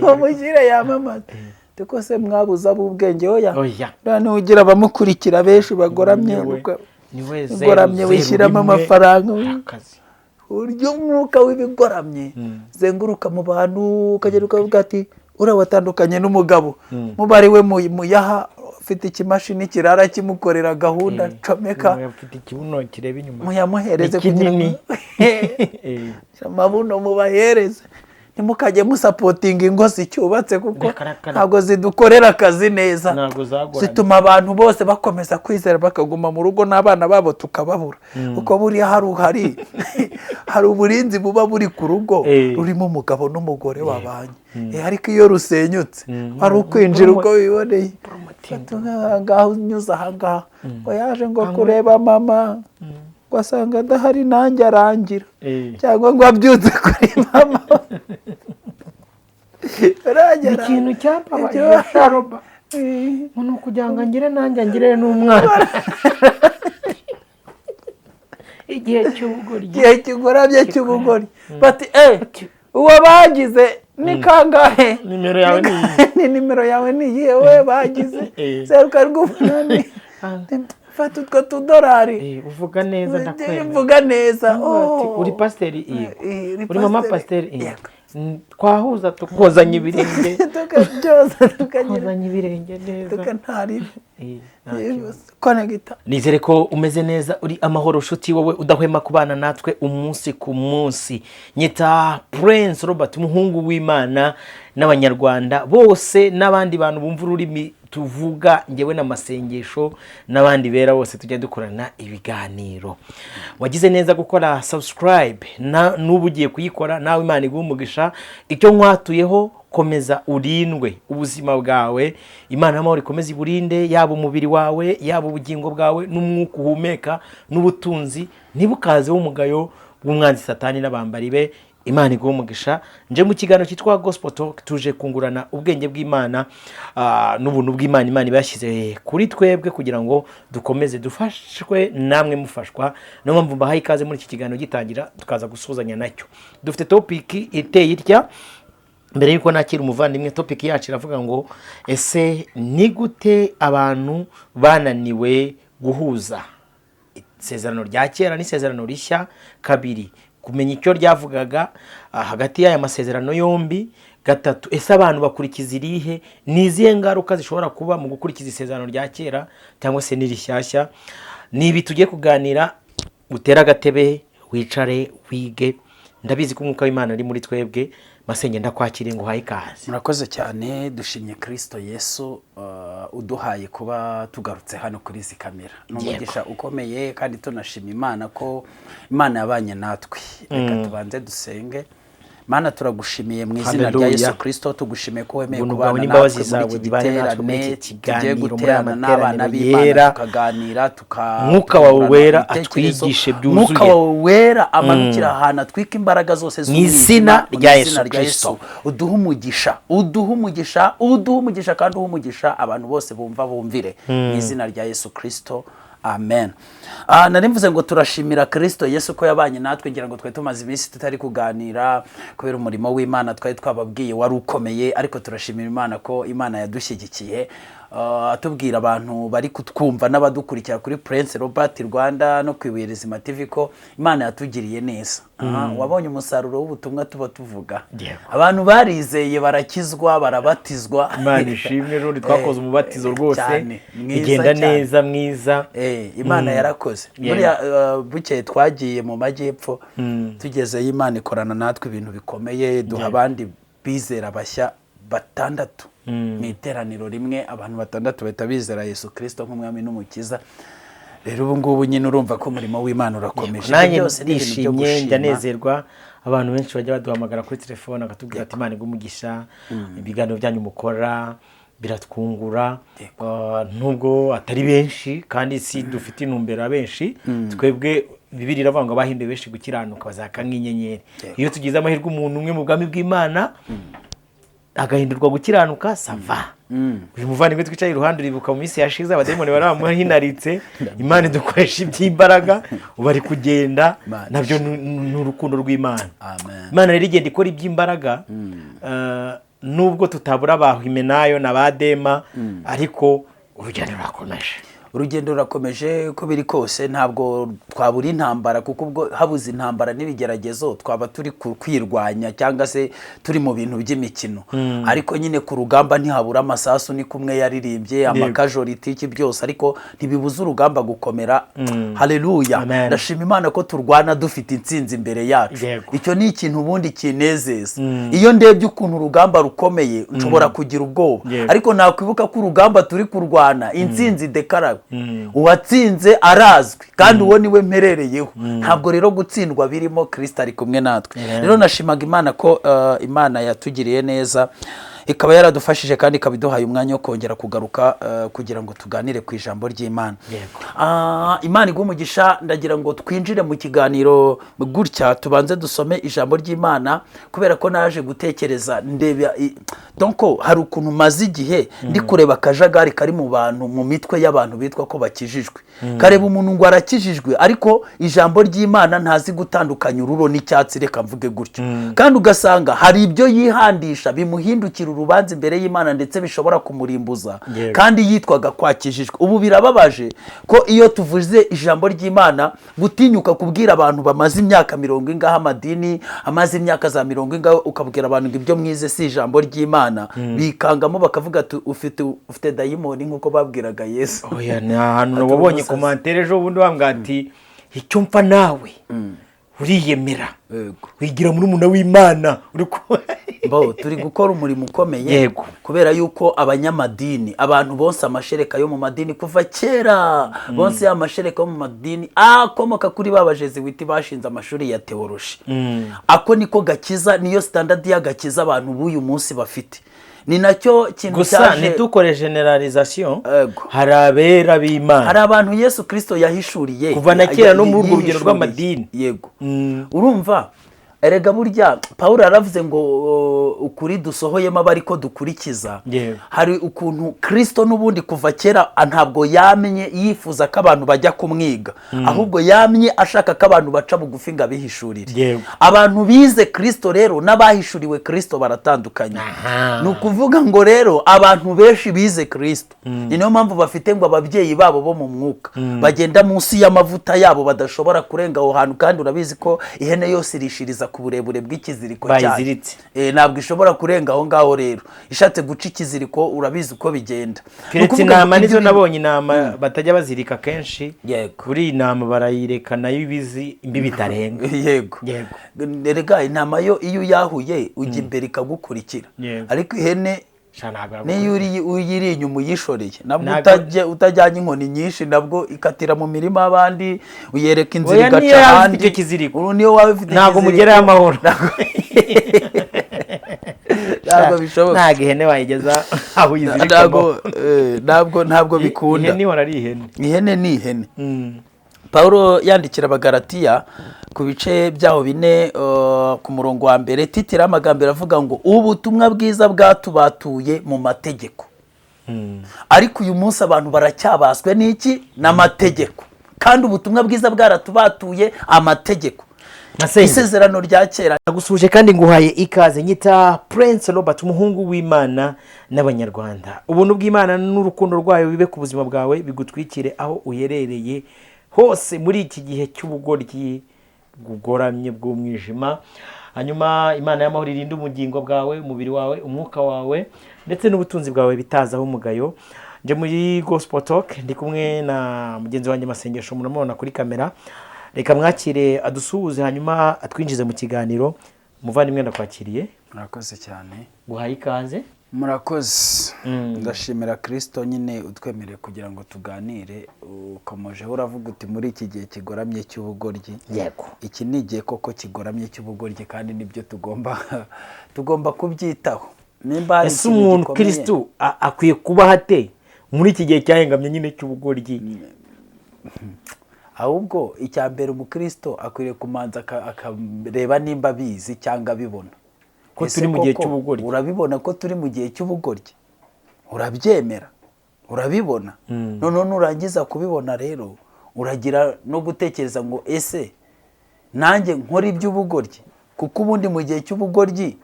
Ngo mushyire yamamaze, kuko se mwabuze ab'ubwenge? Oya. Oya. Noneho ugira abamukurikira benshi bagoramye. Niwe zeru, Ugoramye zeru, wishyiramo rimwe. amafaranga. Akazi. Uburyo umwuka w'ibigoramye zenguruka mu bantu, ukagera ukavuga ati: "Uriya watandukanye n'umugabo, muba ari we muyaha, ufite ikimashini kirara kimukorera gahunda, comeka." Ufite ikibuno kireba inyuma. Muyamuhereze Ni kugira kinini. ngo amabuno mubahereze. Ntimukajye musupportinga ingo zicyubatse, kuko Reka, reka. ntabwo zidukorera akazi neza. Ntabwo zagoranye. Zituma abantu bose bakomeza kwizera, bakaguma mu rugo n'abana babo tukababura, kuko buriya hari uburinzi buba buri ku rugo rurimo umugabo n'umugore babanye. Ariko iyo rusenyutse, wari ukwinjira uko wiboneye. Fata ahangaha, unyuze ahangaha, ngo yaje ngo kureba mama, ngo asanga adahari, nanjye arangira, cyangwa ngo abyutse kuri mama. Uragera. Ikintu cyambabaje, sharoba, ngo ni ukugira ngo angire nanjye angire n'umwana igihe cy'ubugoryi. Igihe kigoramye cy'ubugoryi, bati: "Eh, uwo bagize ni kangahe?" Nimero yawe ni iyi. Ni nimero yawe ni iyihe we bagize? 078, fata utwo tudorari. Uvuga neza, ndakwemera. Uvuga neza. Ati, Oh. "Uri pasiteri?" "Yego." Uri "Uri mama pasiteri?" pasiteri?" "Yego." Yego. Twahuza tukozanya ibirenge. Tukabyoza, tukagira Kozanya ibirenge neza. Tukantarira. Nta kibazo. Connecta. Nizere ko umeze neza, uri amahoro, nshuti wowe udahwema kubana natwe umunsi ku munsi. Nyita Prince Robert, umuhungu w'Imana n'Abanyarwanda bose n'abandi bantu bumva ururimi tuvuga, ngewe n'amasengesho n'abandi bera bose tujya dukorana ibiganiro. Wagize neza gukora subscribe, na n'ubu ugiye kuyikora nawe, Imana iguhe umugisha. Icyo nkwatuyeho, komeza urindwe ubuzima bwawe, Imana y'amahoro ikomeze iburinde, yaba umubiri wawe, yaba ubugingo bwawe n'umwuka uhumeka n'ubutunzi, ntibukazeho umugayo w'umwanzi Satani n'abambari be. Imana iguhe umugisha. Nje mu kiganiro cyitwa Gospel Talk, tuje kungurana ubwenge bw'Imana n'ubuntu bw'Imana Imana iba yashyize kuri twebwe kugira ngo dukomeze dufashwe namwe mufashwa. Niyo mpamvu mbahaye ikaze muri iki kiganiro gitangira, tukaza gusuhuzanya nacyo. Dufite topic iteye itya. Mbere y'uko nakira umuvandimwe, topic yacu iravuga ngo: ese ni gute abantu bananiwe guhuza isezerano rya kera n'isezerano rishya? Kabiri, kumenya icyo ryavugaga hagati y'aya masezerano yombi. Gatatu, ese abantu bakurikiza irihe? Ni izihe ngaruka zishobora kuba mu gukurikiza isezerano rya kera cyangwa se n'irishyashya? Ni ibi tugiye kuganira. Utere agatebe, wicare, wige. Ndabizi ko umwuka w'Imana ari muri twebwe. Masenge, ndakwakiriye ngo uhaye ikaze. Murakoze cyane. Dushimye Kirisito Yesu uduhaye kuba tugarutse hano kuri izi kamera. Ni umugisha ukomeye, kandi tunashima Imana ko Imana yabanye natwe. Reka tubanze dusenge. Mana, turagushimiye mu izina rya Hallelujah. Yesu Kirisito. Tugushimiye ko wemeye Ubuntu kubana bwawe n'imbabazi natwe muri zawe iki bibane natwe muri giterane iki tugiye kiganiro, muri aya guterana n'abana materaniro b'Imana, yera. tukaganira, Mwuka wawe tukungurana wera ibitekerezo. atwigishe byuzuye. Mwuka wawe wera amanukira ahantu, atwika imbaraga zose Mu izina z'umwijima, mu rya izina Yesu rya Kristo. Yesu. Uduhe umugisha, uduhe umugisha, uduhe umugisha, kandi uhe umugisha abantu bose bumva, bumvire, mu izina rya Yesu Kirisito, amen. Nari mvuze ngo turashimira Kirisito Yesu ko yabanye natwe. Ngira ngo twari tumaze iminsi tutari kuganira kubera umurimo w'Imana twari twababwiye wari ukomeye, ariko turashimira Imana ko Imana yadushyigikiye. Atubwira abantu bari kutwumva n'abadukurikira kuri Prince Robert Rwanda no ku Ibuye Rizima TV ko Imana yatugiriye neza. Wabonye umusaruro w'ubutumwa tuba tuvuga. Abantu barizeye, barakizwa, barabatizwa. Imana ishimwe. Rundi twakoze umubatizo rwose. Cyane, mwiza Igenda cyane. neza, mwiza. Imana yarakoze. Buriya bukeye twagiye mu majyepfo, tugezeyo Imana ikorana natwe ibintu bikomeye, duha abandi bizera bashya batandatu mu iteraniro rimwe. Abantu batandatu bahita bizera Yesu Kirisito nk'umwami n'umukiza. Rero ubu ngubu nyine urumva ko umurimo w'Imana urakomeje. Ibyo Nanjye byose ni ibintu byo ndishimye, gushima. ndanezerwa. Abantu benshi bajya baduhamagara kuri telefone bakatubwira ati: "Imana iguhe umugisha, ibiganiro byanyu mukora biratwungura." Nubwo atari benshi, kandi si dufite intumbero ya benshi twebwe. Bibiliya iravuga ngo abahinduye benshi gukiranuka bazaka nk'inyenyeri. Iyo tugize amahirwe umuntu umwe mu bwami bw'Imana agahindurwa gukiranuka, ça va. Uyu muvandimwe twicaye iruhande, uribuka mu minsi yashize abadayimoni baramuhinaritse, Imana idukoresha iby'imbaraga, ubu ari kugenda. Imana Nabyo ni urukundo rw'Imana. Amen. Imana rero igenda ikora iby'imbaraga. Nubwo tutabura ba Himenayo na ba Dema, ariko urugendo rurakomeje. Urugendo rurakomeje uko biri kose, ntabwo twabura intambara, kuko ubwo habuze intambara n'ibigeragezo twaba turi kwirwanya cyangwa se turi mu bintu by'imikino. Ariko nyine ku rugamba ntihabura amasasu, ni kumwe yaririmbye amakajoriti byose, ariko ntibibuza urugamba gukomera. Haleluya. Amen. Ndashima Imana ko turwana dufite intsinzi imbere yacu. Icyo ni ikintu ubundi kinezeza. Iyo ndebye ukuntu urugamba rukomeye nshobora kugira ubwoba, ariko nakwibuka ko urugamba turi kurwana intsinzi dekarawe, uwatsinze arazwi kandi uwo niwe mperereyeho. Ntabwo rero gutsindwa birimo, Kristo ari kumwe natwe. Rero nashimaga Imana ko Imana yatugiriye neza, ikaba yaradufashije kandi ikaba iduhaye umwanya wo kongera kugaruka kugira ngo tuganire ku ijambo ry'Imana. Imana iguhe umugisha. Ndagira ngo twinjire mu kiganiro gutya, tubanze dusome ijambo ry'Imana, kubera ko naje gutekereza ndeba donc hari ukuntu maze igihe ndi kureba akajagari kari mu bantu, mu mitwe y'abantu bitwa ko bakijijwe. Kareba umuntu ngo arakijijwe, ariko ijambo ry'Imana ntazi gutandukanya ururo n'icyatsi, reka mvuge gutyo. Kandi ugasanga hari ibyo yihandisha bimuhindukira urubanza imbere y'Imana, ndetse bishobora kumurimbuza, kandi yitwaga kwakijijwe. Ubu birababaje ko iyo tuvuze ijambo ry'Imana, gutinyuka kubwira abantu bamaze imyaka mirongo ingahe, amadini amaze imyaka za mirongo ingahe, ukabwira abantu ngo ibyo mwize si ijambo ry'Imana, bikangamo bakavuga ati ufite dayimoni, nk'uko babwiraga Yesu. Oya, ni ahantu Ati, wabonye umusazi. commentaire ejo bundi bambwira ati icyo mpfa nawe uriyemera, wigira muri w'Imana uri Bo turi gukora umurimo ukomeye, kubera yuko abanyamadini, abantu bonse amashereka yo mu madini kuva kera, bonse ya mashereka yo mu madini akomoka kuri ba bajeziwiti bashinze amashuri ya teoloji. Ako niko gakiza, niyo standard y'agakiza abantu b'uyu munsi bafite, ni nacyo kintu Gusa cyaje. ntitukore generalisation. Hari abera b'Imana. Hari abantu Yesu Kristo yahishuriye Kuva na kera no muri urwo rugero yihishuriye. rw'amadini. Yego. Urumva erega burya Pawulo yaravuze ngo ukuri dusohoyemo aba ariko dukurikiza. Hari ukuntu Kristo n'ubundi kuva kera ntabwo yamenye yifuza ko abantu bajya kumwiga, ahubwo yamye ashaka ko abantu baca bugufi ngo abihishurire. Abantu bize Kristo rero n'abahishuriwe Kristo baratandukanye. Ni ukuvuga ngo rero abantu benshi bize Kristo, ni niyo mpamvu bafite ngo ababyeyi babo bo mu mwuka bagenda munsi y'amavuta yabo, badashobora kurenga aho hantu. Kandi urabizi ko ihene yose irishiriza ku burebure bw'ikiziriko cyayo. Bayiziritse. Ntabwo ishobora kurenga aho ngaho. Rero ishatse guca ikiziriko, urabizi uko bigenda. Ni Keretse ukuvuga ngo intama nizo ibyo nabonye intama batajya bazirika kenshi. Kuri iyi ntama barayireka nayo ibizi imbibi itarenga. Erega intama yo iyo uyahuye ujya imbere ikagukurikira, ariko ihene Sha, ntabwo niyo uyiri inyuma uyishoreye nabwo utajyanye inkoni nyinshi, nabwo ikatira mu mirima y'abandi, uyereka inzira Oya, igaca niyo yaba ifite ahandi. icyo kiziriko. Ubu niyo waba ufite Ntabwo ikiziriko, mugerayo amahoro. Ntabwo bishoboka. Ntabwo ihene wayigeza aho uyizirikamo. Ntabwo bikunda. Ihene ihora ari ihene. Ihene ni ihene. Pawulo yandikira Abagalatiya ku bice byaho 4, ku murongo wa mbere, titira amagambo iravuga ngo ubutumwa bwiza bwatubatuye mu mategeko. Ariko uyu munsi abantu baracyabaswe n'iki? N'amategeko. Kandi ubutumwa bwiza bwaratubatuye amategeko. Masenge. Isezerano rya kera. Nagusuhuje kandi nguhaye ikaze, nyita Prince Robert, umuhungu w'Imana n'Abanyarwanda. Ubuntu bw'Imana n'urukundo rwayo bibe ku buzima bwawe, bigutwikire aho uherereye hose muri iki gihe cy'ubugoryi bugoramye bw'umwijima. Hanyuma Imana y'amahoro irinde ubugingo bwawe, umubiri wawe, umwuka wawe ndetse n'ubutunzi bwawe bitazaho umugayo. Nje muri Gospel Talk ndi kumwe na mugenzi wanjye Masengesho, muramubona kuri kamera. Reka mwakire adusuhuze, hanyuma atwinjize mu kiganiro. Muvandimwe, ndakwakiriye. Murakoze cyane. Guhaye ikaze. Murakoze. Ndashimira Kristo nyine utwemereye kugira ngo tuganire. Ukomojeho uravuga uti muri iki gihe kigoramye cy'ubugoryi. Iki ni igihe koko kigoramye cy'ubugoryi, kandi nibyo tugomba kubyitaho. Nimba hari Ese ikintu umuntu gikomeye- Kristo akwiye kuba ate muri iki gihe cyahengamye nyine cy'ubugoryi? Ahubwo icya mbere, umukristo akwiriye kumanza akareba nimba abizi cyangwa abibona. Ko Ese turi mu gihe koko cy'ubugoryi. Urabibona ko turi mu gihe cy'ubugoryi? Urabyemera? Urabibona? Noneho nurangiza kubibona rero, uragira no gutekereza ngo ese nanjye nkora iby'ubugoryi? Kuko ubundi mu gihe cy'ubugoryi,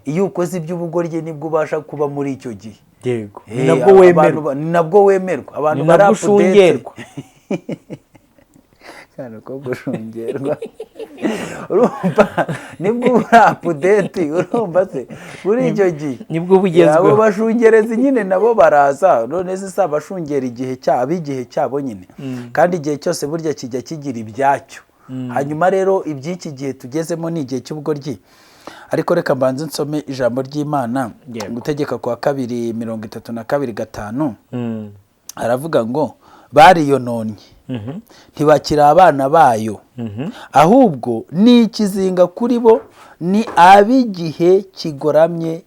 iyo ukoze iby'ubugoryi nibwo ubasha kuba muri icyo gihe. Yego, ni nabwo wemerwa. Ni nabwo wemerwa, abantu Ni nabwo ushungerwa. Kandi ko gushungerwa, urumva nibwo uri update, urumva se muri icyo gihe Nibwo bugezweho. Abo bashungerezi nyine nabo baraza. None se si abashungera igihe cyabo, igihe cyabo nyine, kandi igihe cyose burya kijya kigira ibyacyo. Hanyuma rero iby'iki gihe tugezemo ni igihe cy'ubugoryi. Ariko reka mbanze nsome ijambo ry'Imana. Gutegeka kwa kabiri 32:5, aravuga ngo bariyononnye, ntibakiri abana bayo, ahubwo ni ikizinga kuri bo, ni ab'igihe kigoramye,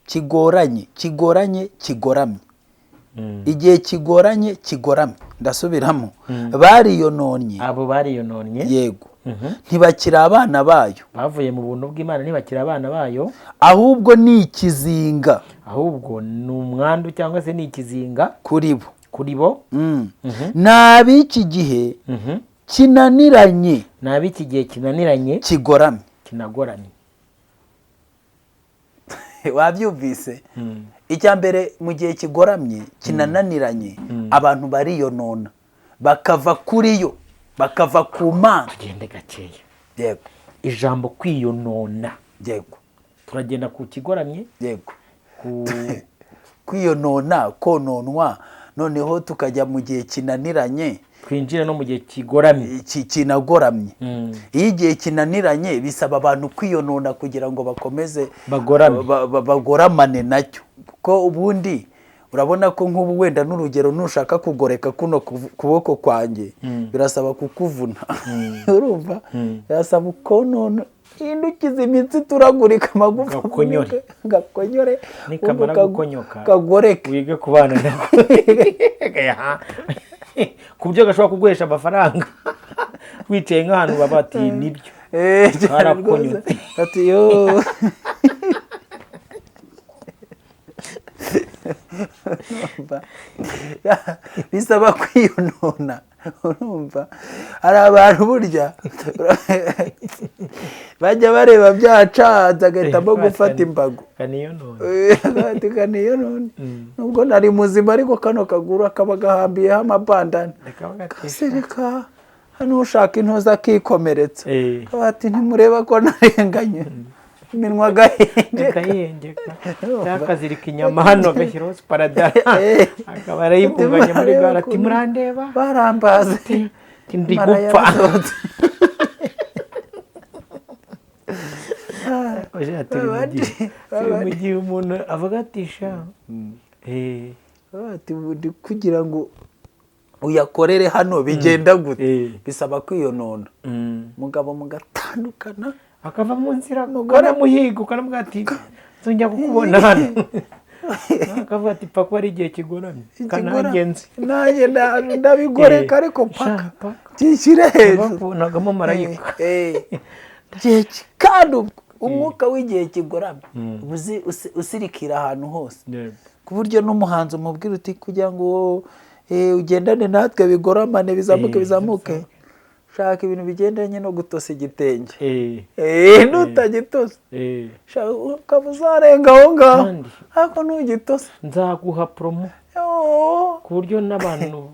kigoranye, kigoranye, kigoramye, igihe kigoranye, kigoramye. Ndasubiramo: bariyononnye. Abo bariyononnye. Yego, ntibakiri abana bayo. Bavuye mu buntu bw'Imana, ntibakiri abana bayo. Ahubwo ni ikizinga. Ahubwo ni umwandu cyangwa se ni ikizinga. Kuri bo. Kuri bo. Ni ab'iki gihe kinaniranye. Ni ab'iki gihe kinaniranye. Kigoramye. Kinagoramye. Wabyumvise? Icya mbere, mu gihe kigoramye kinananiranye, abantu bariyonona, bakava kuri yo, bakava ku Mana. Tugende gakeya. Yego. Ijambo kwiyonona. Yego. Turagenda ku kigoramye. Yego. Ku Kwiyonona, kononwa, noneho tukajya mu gihe kinaniranye. Twinjire no mu gihe kigoramye. Kinagoramye. Iyo igihe kinaniranye, bisaba abantu kwiyonona kugira ngo bakomeze Bagorame. Bagoramane nacyo. Kuko ubundi urabona ko nk'ubu wenda n'urugero, nushaka kugoreka kuno kuboko kwanjye, birasaba kukuvuna, urumva birasaba ukonona, hindukiza imitsi, turagurika amagufa. Gakonyore. Gakonyore. Nikamara ubundi gukonyoka, kagoreke. Wige kubana nako ku buryo gashobora kuguhesha amafaranga, wicaye nk'ahantu baba bati nibyo. Cyane. Karakonyotse. Rwose. Ati yo, urumva bisaba kwiyonona. Urumva hari abantu burya bajya bareba byacanze, agahitamo gufata imbago. Kaniyonone. Ati kaniyonone, nubwo nari muzima, ariko kano kaguru akaba gahambiyeho amabandana. Reka bagatesha. Kase reka hano ushaka intoza akikomeretsa. Ati ntimureba ko narenganye, iminwa agahengeka. Agahengeka cyangwa akazirika inyama hano, agashyiraho sparadrap, akaba arayibunganye muri gare, ati murandeba. Barambaze. Ati ndi Mara gupfa. yarasohotse. Oya, turi mu gihe umuntu avuga ati sha Ati ubundi kugira ngo uyakorere hano bigenda gute? Bisaba kwiyonona, mugabo mugatandukana. Akava mu nzira, ukanamuhiga, ukanamubwira ati nzongera kukubona hano, akavuga ati pfa kuba ari igihe kigoramye kanangenzi. Nanjye ndabigoreka, ariko paka Sha, paka. kishyire hejuru. Bakubonagamo marayika. Igihe kandi ubwo umwuka w'igihe kigoramye uba usirikira ahantu hose, ku buryo n'umuhanzi umubwira uti kugira ngo ugendane natwe bigoramane, bizamuke, bizamuke, shaka ibintu bigendanye no gutosa igitenge. Nutagitosa, ukaba uzarenga aho ngaho. Kandi ariko ntugitose, nzaguha promo Yoo. ku buryo n'abantu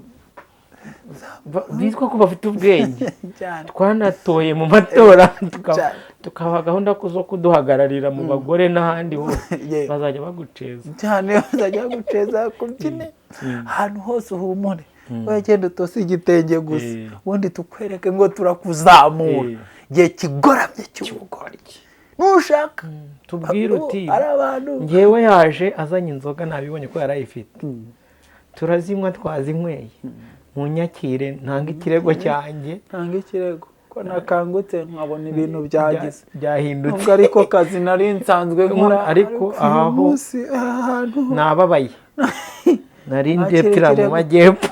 bitwa ko bafite ubwenge Cyane. twanatoye mu matora, Cyane. tukabaha gahunda zo kuduhagararira mu bagore n'ahandi hose, bazajya baguceza. Cyane, bazajya baguceza kubyine ahantu hose, uhumure, wagenda utose igitenge gusa, ubundi tukwereke ngo turakuzamura. Igihe kigoramye cy'ubugoryi nushaka Tubwire uti ari abantu ngewe yaje azanye inzoga, nabibonye ko yarayifite, turazinywa, twazinyweye, munyakire ntanga ikirego cyanjye. Ntanga ikirego ko nakangutse nkabona ibintu byagize Byahindutse. Nubwo ariko kazi nari nsanzwe nkora, Ariko uyu aho munsi aha hantu nababaye, nari Nakira ndepfira mu ikirego. majyepfo.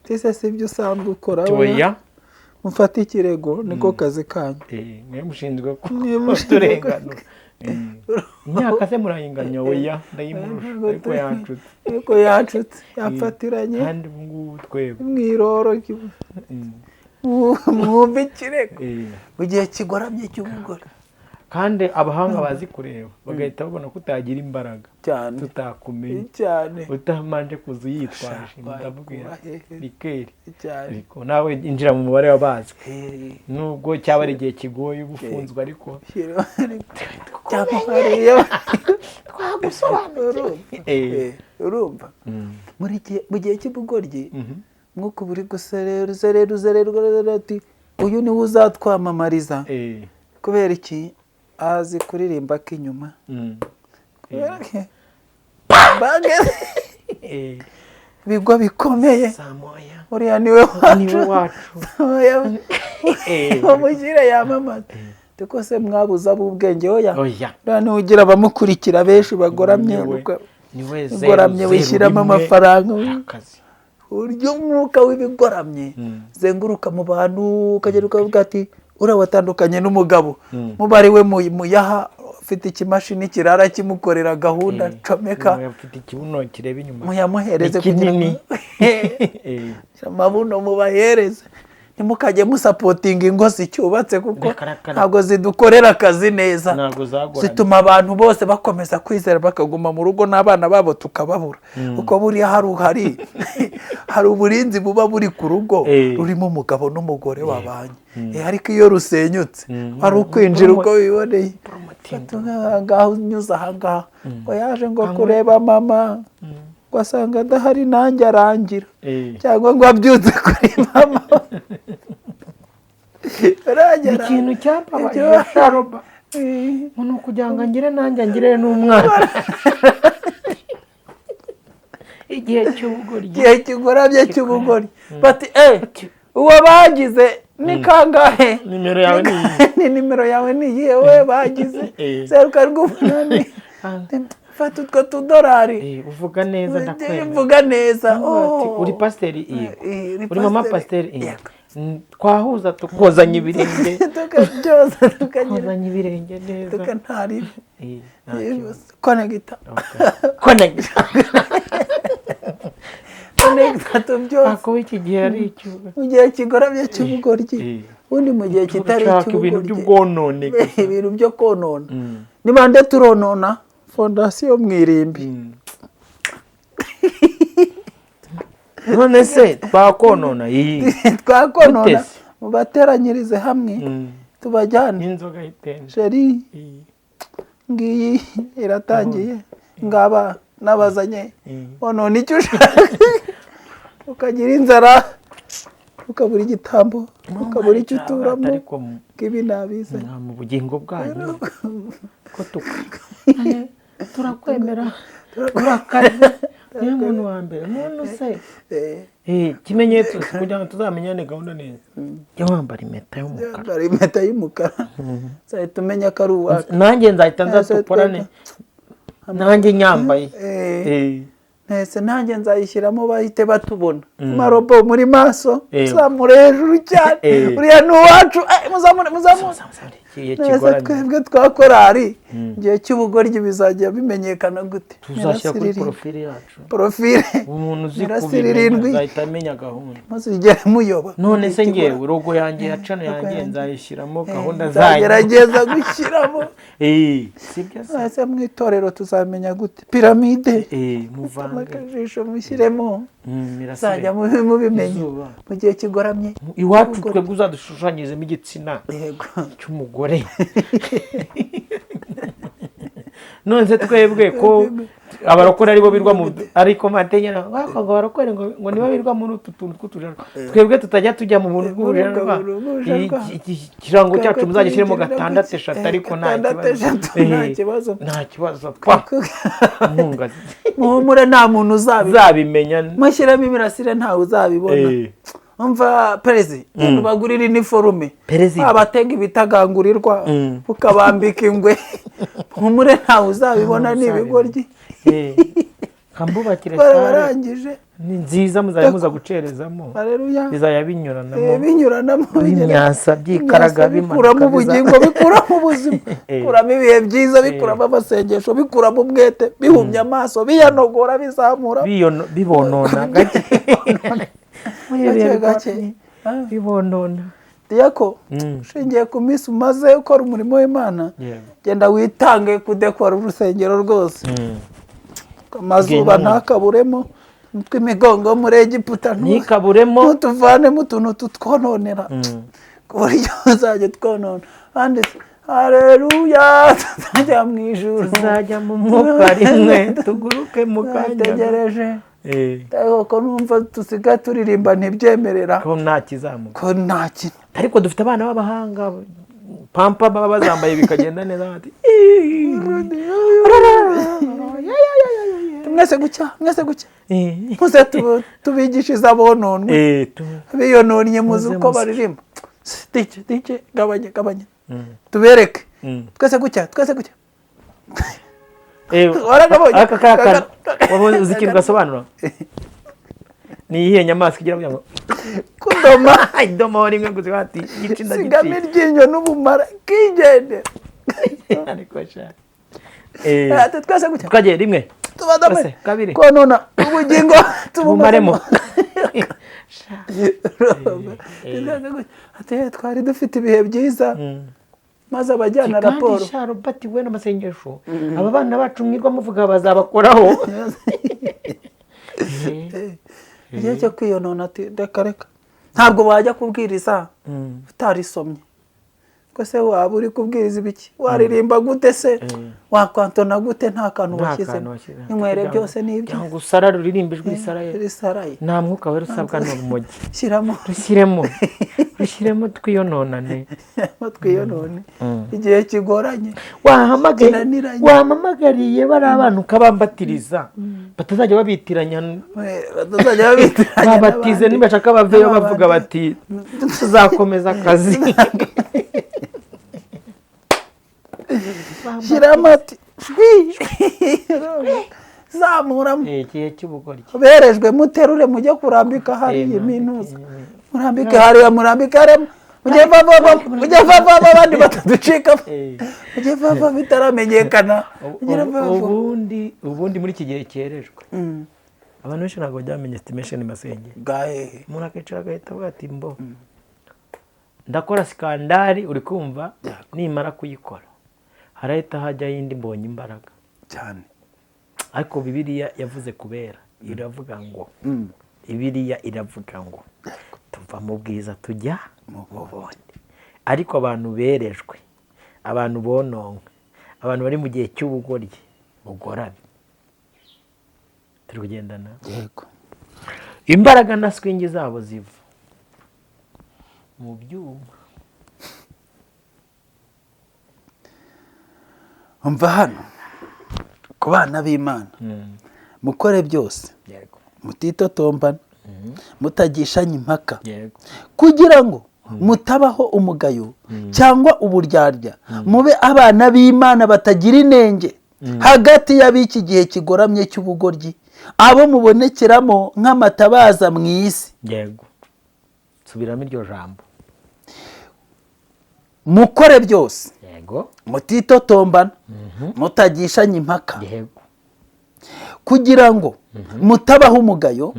Tise si ibyo usanzwe ukora? Oya. Mufate ikirego, niko kazi kanyu. Mwe mushinzwe Mwe mushinzwe kuturenganura. Imyaka se murayinganya? Oya, ndayimurusha, ariko yancutse. Ariko yacutse, yafatiranye Kandi ubu ngubu twebwe mu iroro. Mwumve ikirego mu gihe kigoramye cy'ubugore. Kandi abahanga bazi kureba bagahita babona ko utagira imbaraga cyane tutakumenya cyane utamanje kuza uyitwaje. Ndabwira rikeri cyane ariko nawe injira mu mubare w'abazwi, nubwo cyaba ari igihe kigoye uba ufunzwe, ariko twagusobanuriye. Urumva mu gihe cy'ubugoryi mwuka uba uri guserera uzerera uzerera, ati uyu niwe uzatwamamariza. Kubera iki? Azi kuririmba k'inyuma ibigo bikomeye, uriya niwe wacu bamushyire yamamaza. Kuko se mwabuze ab'ubwenge? Oya, uriya niwe ugira abamukurikira benshi bagoramye, ugoramye wishyiramo amafaranga. Uryo mwuka w'ibigoramye zenguruka mu bantu, ukagera ukavuga ati uriya watandukanye n'umugabo mubare we muyaha, ufite ikimashini kirara kimukorera gahunda, comeka ufite ikibuno kireba inyuma muyamuhereze kugira ngo amabuno mubahereze. Ntimukajye musapotinga ingo zicyubatse kuko ntabwo zidukorera akazi neza, zituma abantu bose bakomeza kwizera bakaguma mu rugo n'abana babo tukababura. Kuko buriya hari uburinzi buba buri ku rugo rurimo umugabo n'umugore babanye, ariko iyo rusenyutse hari ukwinjira uko wiboneye, ngaho unyuze ahangaha ngo yaje ngo kureba mama ngo asanga adahari nanjye arangira, cyangwa ngo abyutse kuri mama. Ikintu cyambabaje Sharoba ni ukugira ngo ngire nanjye ngire n'umwana. Igihe cy'ubugoryi, igihe kigoramye cy'ubugoryi, bati uwo bagize ni kangahe? Nimero yawe ni iyihe? Ni nimero yawe ni iyihe? We bagize 0 7 8, fata utwo tudorari. Uvuga neza, ndakwemera. Uvuga neza. Uri pasiteri? Yego. Uri mama pasiteri? Yego. Twahuza tukozanya ibirenge, tukabyoza, tukozanya ibirenge neza, tukantarira konegita konegita konegita tubyoza. Ako iki gihe ari icyuga mu gihe kigoramye cy'ubugoryi, ubundi mu gihe kitari icy'ubugoryi ibintu by'ubwonone, ibintu byo konona. Ni bande turonona? Fondasiyo Mwirimbi. None se twakonona? Twakonona mubateranyirize hamwe tubajyane. N'inzoga y'itende sheri ngiyi iratangiye, ngaba nabazanye onona icyo ushaka, ukagira inzara ukabura igitambo, ukabura icyo uturamo, ngibi nabizanye mu bugingo bwanyu ko turakwemera, urakaze niwe muntu wa mbere muntu se ikimenyetso kugira ngo tuzamenyane gahunda neza, jya wambara impeta y'umukara. Wambara impeta y'umukara nzahita umenya ko ari uwacu. Nanjye nzahita nzatukorane nanjye nyambaye. Ntese nanjye nzayishyiramo bahite batubona. Marobo muri maso, zamure hejuru cyane, uriya ni uwacu, muzamure muzamure. Nese twebwe twakorari igihe cy'ubugoryi bizajya bimenyekana gute? Tuzashyira kuri porofile yacu. Porofile umuntu uzi kubimenya azahita amenya gahunda. Muzigere muyoba. None se ngewe rogo yanjye ya cano yanjye nzayishyiramo gahunda zanyu. Nzagerageza gushyiramo. Sibyo se? Ese mu itorero tuzamenya gute? Piramide. Muvange akajisho mushyiremo. Muzajya mubimenya mu gihe kigoramye. Iwacu twebwe uzadushushanyizemo igitsina cy'umugore. None se twebwe ko abarokore aribo birwa mu ariko matenyera ngo abarokore ngo niba birwa muri utu tuntu tw'utujarwa, twebwe tutajya tujya mu buntu bw'ubujarwa. Ikirango cyacu muzagishyiremo 6 3 ariko nta kibazo, nta kibazo. Muhumure nta muntu uzabimenya, mushyiremo imirasire ntawe uzabibona. Umva perezida bagurira iniforume, abatega ibitagangurirwa ukabambika ingwe, humure ntawe uzabibona ni ibigoryi. Kambubakire barangije ni nziza, muzajya muza gucerezamo, bizajya binyuranamo binyuranamo, bimyasa byikaraga, bikuramo ubugingo, bikuramo ubuzima, bikuramo ibihe byiza, bikuramo amasengesho, bikuramo umwete, bihumya amaso, biyanogora, bizamura, bibonona gake gake. Bibonona. Diyako, ushingiye ku minsi umaze ukora umurimo w'Imana, genda witange kudekora urusengero rwose, amazuba ntakaburemo, tw'imigongo muri Egiputa ntikaburemo, ntutuvanemo utuntu tutwononera ku buryo uzajya twonona. Handitse haleluya, tuzajya mu ijuru, tuzajya mu mwuka rimwe, tuguruke mu kanya. Tegereje ko numva dusigaye turirimba ntibyemerera ko nta kizamuka, ko nta kintu. Ariko dufite abana b'abahanga pampa baba bazambaye bikagenda neza, bati mwese gucya, mwese gucya, muze tubigishirize abononwe, biyononnye, muzi uko baririmba. Dike dike, gabanya gabanya, tubereke twese gucya, twese gucya. Waragabonye? Aka kaka wabonye uzi ikintu gasobanura? Ni iyihe nyamaswa igira ngo kudoma? Idoma rimwe gusa bati igice Sigamo ndagiciye. iryinyo n'ubumara kigendera. Ariko sha Ati twese gucya. Twagiye rimwe. Tubadame. Twese, kabiri. Konona ubugingo. Tubumaremo. Ati twari dufite ibihe byiza, maze abajyana raporo. Kandi sha Robert we n'amasengesho, aba bana bacu mwirwa muvuga bazabakoraho. Igihe cyo kwiyonona, ati reka reka, ntabwo wajya kubwiriza utarisomye, ko se waba uri kubwiriza ibiki? Waririmba gute se? Wakwantona gute nta kantu washyizemo? Inywere byose ni ibyo. Cyangwa usarare uririmba ijwi risaraye. Risaraye. Nta mwuka wera usabwa n'urumogi. Shyiramo. Rushyiremo, rushyiremo, twiyononane. Shyiramo twiyonone, igihe kigoranye. Wahamagaye. Kinaniranye. Wahamagariye bari abantu ukabambatiriza, batazajya babitiranya. Batazajya babitiranya babatize n'abandi. Nibashaka baveyo N'abandi. Bavuga bati tuzakomeza akazi. Shyiramo, ati shwi zamuramo. Igihe cy'ubugoryi. Berejwe, muterure mujye kurambika hariya iminuza, murambike hariya, murambike hariya, mujye vava, mujye vava, abandi bataducikamo, mujye vava bitaramenyekana, mujye vava. Ubundi muri iki gihe cyerejwe, abantu benshi ntabwo bajya bamenya estimation masengero. Bwahehe? Umuntu akicara agahita avuga ati mbo ndakora sikandari, uri kumva, nimara kuyikora harahita hajyaho indi, mbonye imbaraga. Cyane. Ariko Bibiliya yavuze kubera iravuga ngo, Bibiliya iravuga ngo tuva mu bwiza tujya mu bundi. Ariko abantu berejwe, abantu bononwe, abantu bari mu gihe cy'ubugoryi bugoramye, turi kugendana. Yego. Imbaraga na swingi zabo ziva mu byuma. Umva hano, ku bana b'Imana, mukore byose mutitotombana, mutagishanya impaka, kugira ngo mutabaho umugayo cyangwa uburyarya, mube abana b'Imana batagira inenge hagati y'ab'iki gihe kigoramye cy'ubugoryi, abo mubonekeramo nk'amatabaza mu isi. Yego, subiramo iryo jambo. Mukore byose mutitotombana, mutagishanya impaka, kugira ngo mutabaho umugayo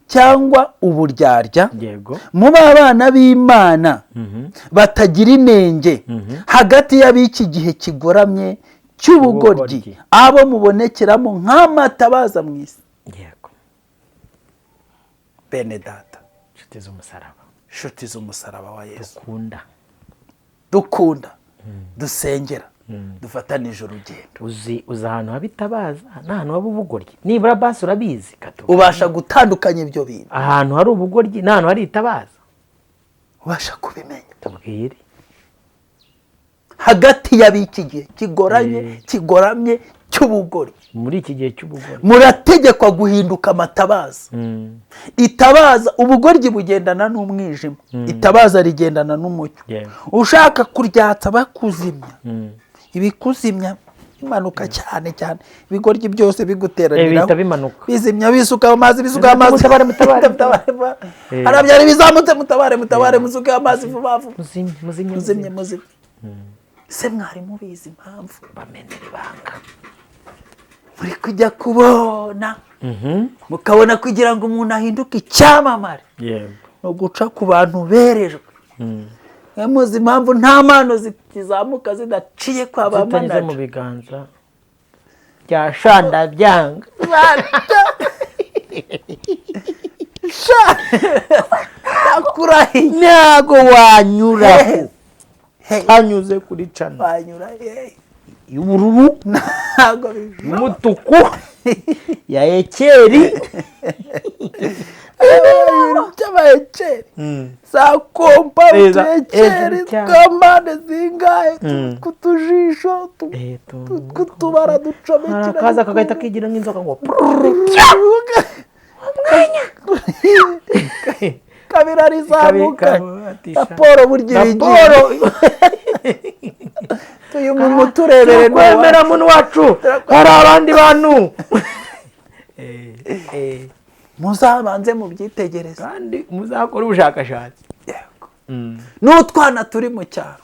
cyangwa uburyarya, mube abana b'Imana batagira inenge hagati y'ab'iki gihe kigoramye cy'ubugoryi, Ubugoryi. abo mubonekeramo nk'amatabaza mu isi. Bene data, Inshuti z'umusaraba, inshuti z'umusaraba wa Yesu, dukunda, dukunda, dusengera, dufatanije urugendo. Uzi ahantu haba itabaza n'ahantu haba ubugoryi? Nibura basi urabizi katuka. Ubasha gutandukanya ibyo bintu? Ahantu hari ubugoryi n'ahantu hari itabaza. Ubasha kubimenya? Tubwire. Hagati y'ab'iki gihe kigoranye, kigoramye cy'ubugoryi, Muri iki gihe cy'ubugoryi, murategekwa guhinduka amatabaza. Itabaza, ubugoryi bugendana n'umwijima, itabaza rigendana n'umucyo. Ushaka kuryatsa bakuzimya, ibikuzimya bimanuka cyane cyane, ibigoryi byose biguteraniraho. Bihita bimanuka. Bizimya, bisuka amazi, bisuka amazi. Mutabare, mutabare. Mutabare. Harabyara bizamutse, mutabare, mutabare, musuke amazi vuba vuba. Muzimye, muzimye. Muzimye, muzimye. Se mwari mubizi impamvu? Bamenera ibanga. Muri kujya kubona, mukabona kugira ngo umuntu ahinduke icyamamare. Ni uguca ku bantu berejwe. Mwe muzi impamvu nta mpano zizamuka zidaciye kwa ba Zitanyuze mu manager? biganza bya shanda byanga. Sha, ndakurahiye. Ntago wanyura Hey, hanyuze kuri channel wanyura hey. y'ubururu, Ntabwo bishoboka. y'umutuku, ya ekeri. Ibintu by'abayekeri, za kompa, utuyekeri Hejuru cyane. tw'ampande zingahe, tw'utujisho, tw'utubara ducomekera. Akaza kagahita kigira nk'inzoka ngo Kabiri arizamuka. Kabi- Raporo burya ibigira. Raporo. Tuyu muntu turebere. Kwemera muntu wacu, hari abandi bantu. Muzabanze mubyitegereze. Kandi muzakore ubushakashatsi. Yego. N'utwana turi mu cyaro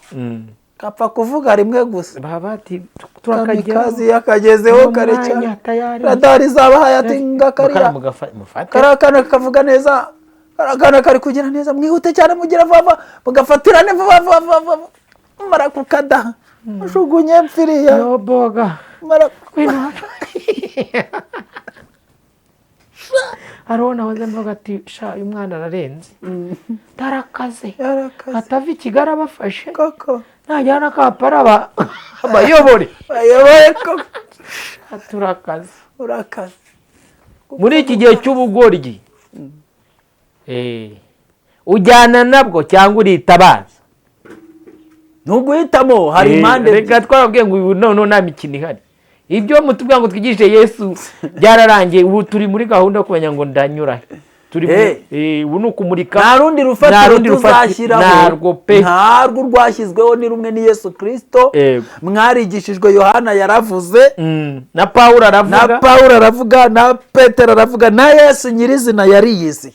kapfa kuvuga rimwe gusa. Baba bati turakageraho. Kamikazi yakagezeho Mu kare mwanya, cyane. tayari. Radari zabahaye ati ngakariya. Mufate. Kariya kana kavuga neza, kariya kana kari kugira neza, mwihute cyane, mugira vuba vuba, mugafatirane vuba vuba vuba vuba, mara kukadaha mujugunye mpfiriya. Yo boga. Mara. Kwino hariho nahoze mvuga ati sha, uyu mwana ararenze, tarakaze. Yarakaze. Atava i Kigali abafashe. Koko. Najyana kapara abayobore. Bayoboye koko. Turakaze. Urakaze. Muri iki gihe cy'ubugoryi, ujyana nabwo cyangwa uritabaza? Ntuguhitamo, hari impande. Reka twababwiye ngo ubu noneho nta mikino ihari. Ibyo mutubwira ngo twigishe Yesu byararangiye. Ubu turi muri gahunda yo kumenya ngo ndanyura he. Turi ubu ni ukumurika. Nta rundi Nta rufatiro rundi rufatiro. tuzashyiraho. Ntarwo pe. Ntarwo, rwashyizweho ni rumwe, ni Yesu Kirisito. Yego. Mwarigishijwe, Yohana yaravuze. Na Pawulo Na aravuga. Pawulo aravuga, na Petero aravuga, na Yesu nyirizina yariyizi.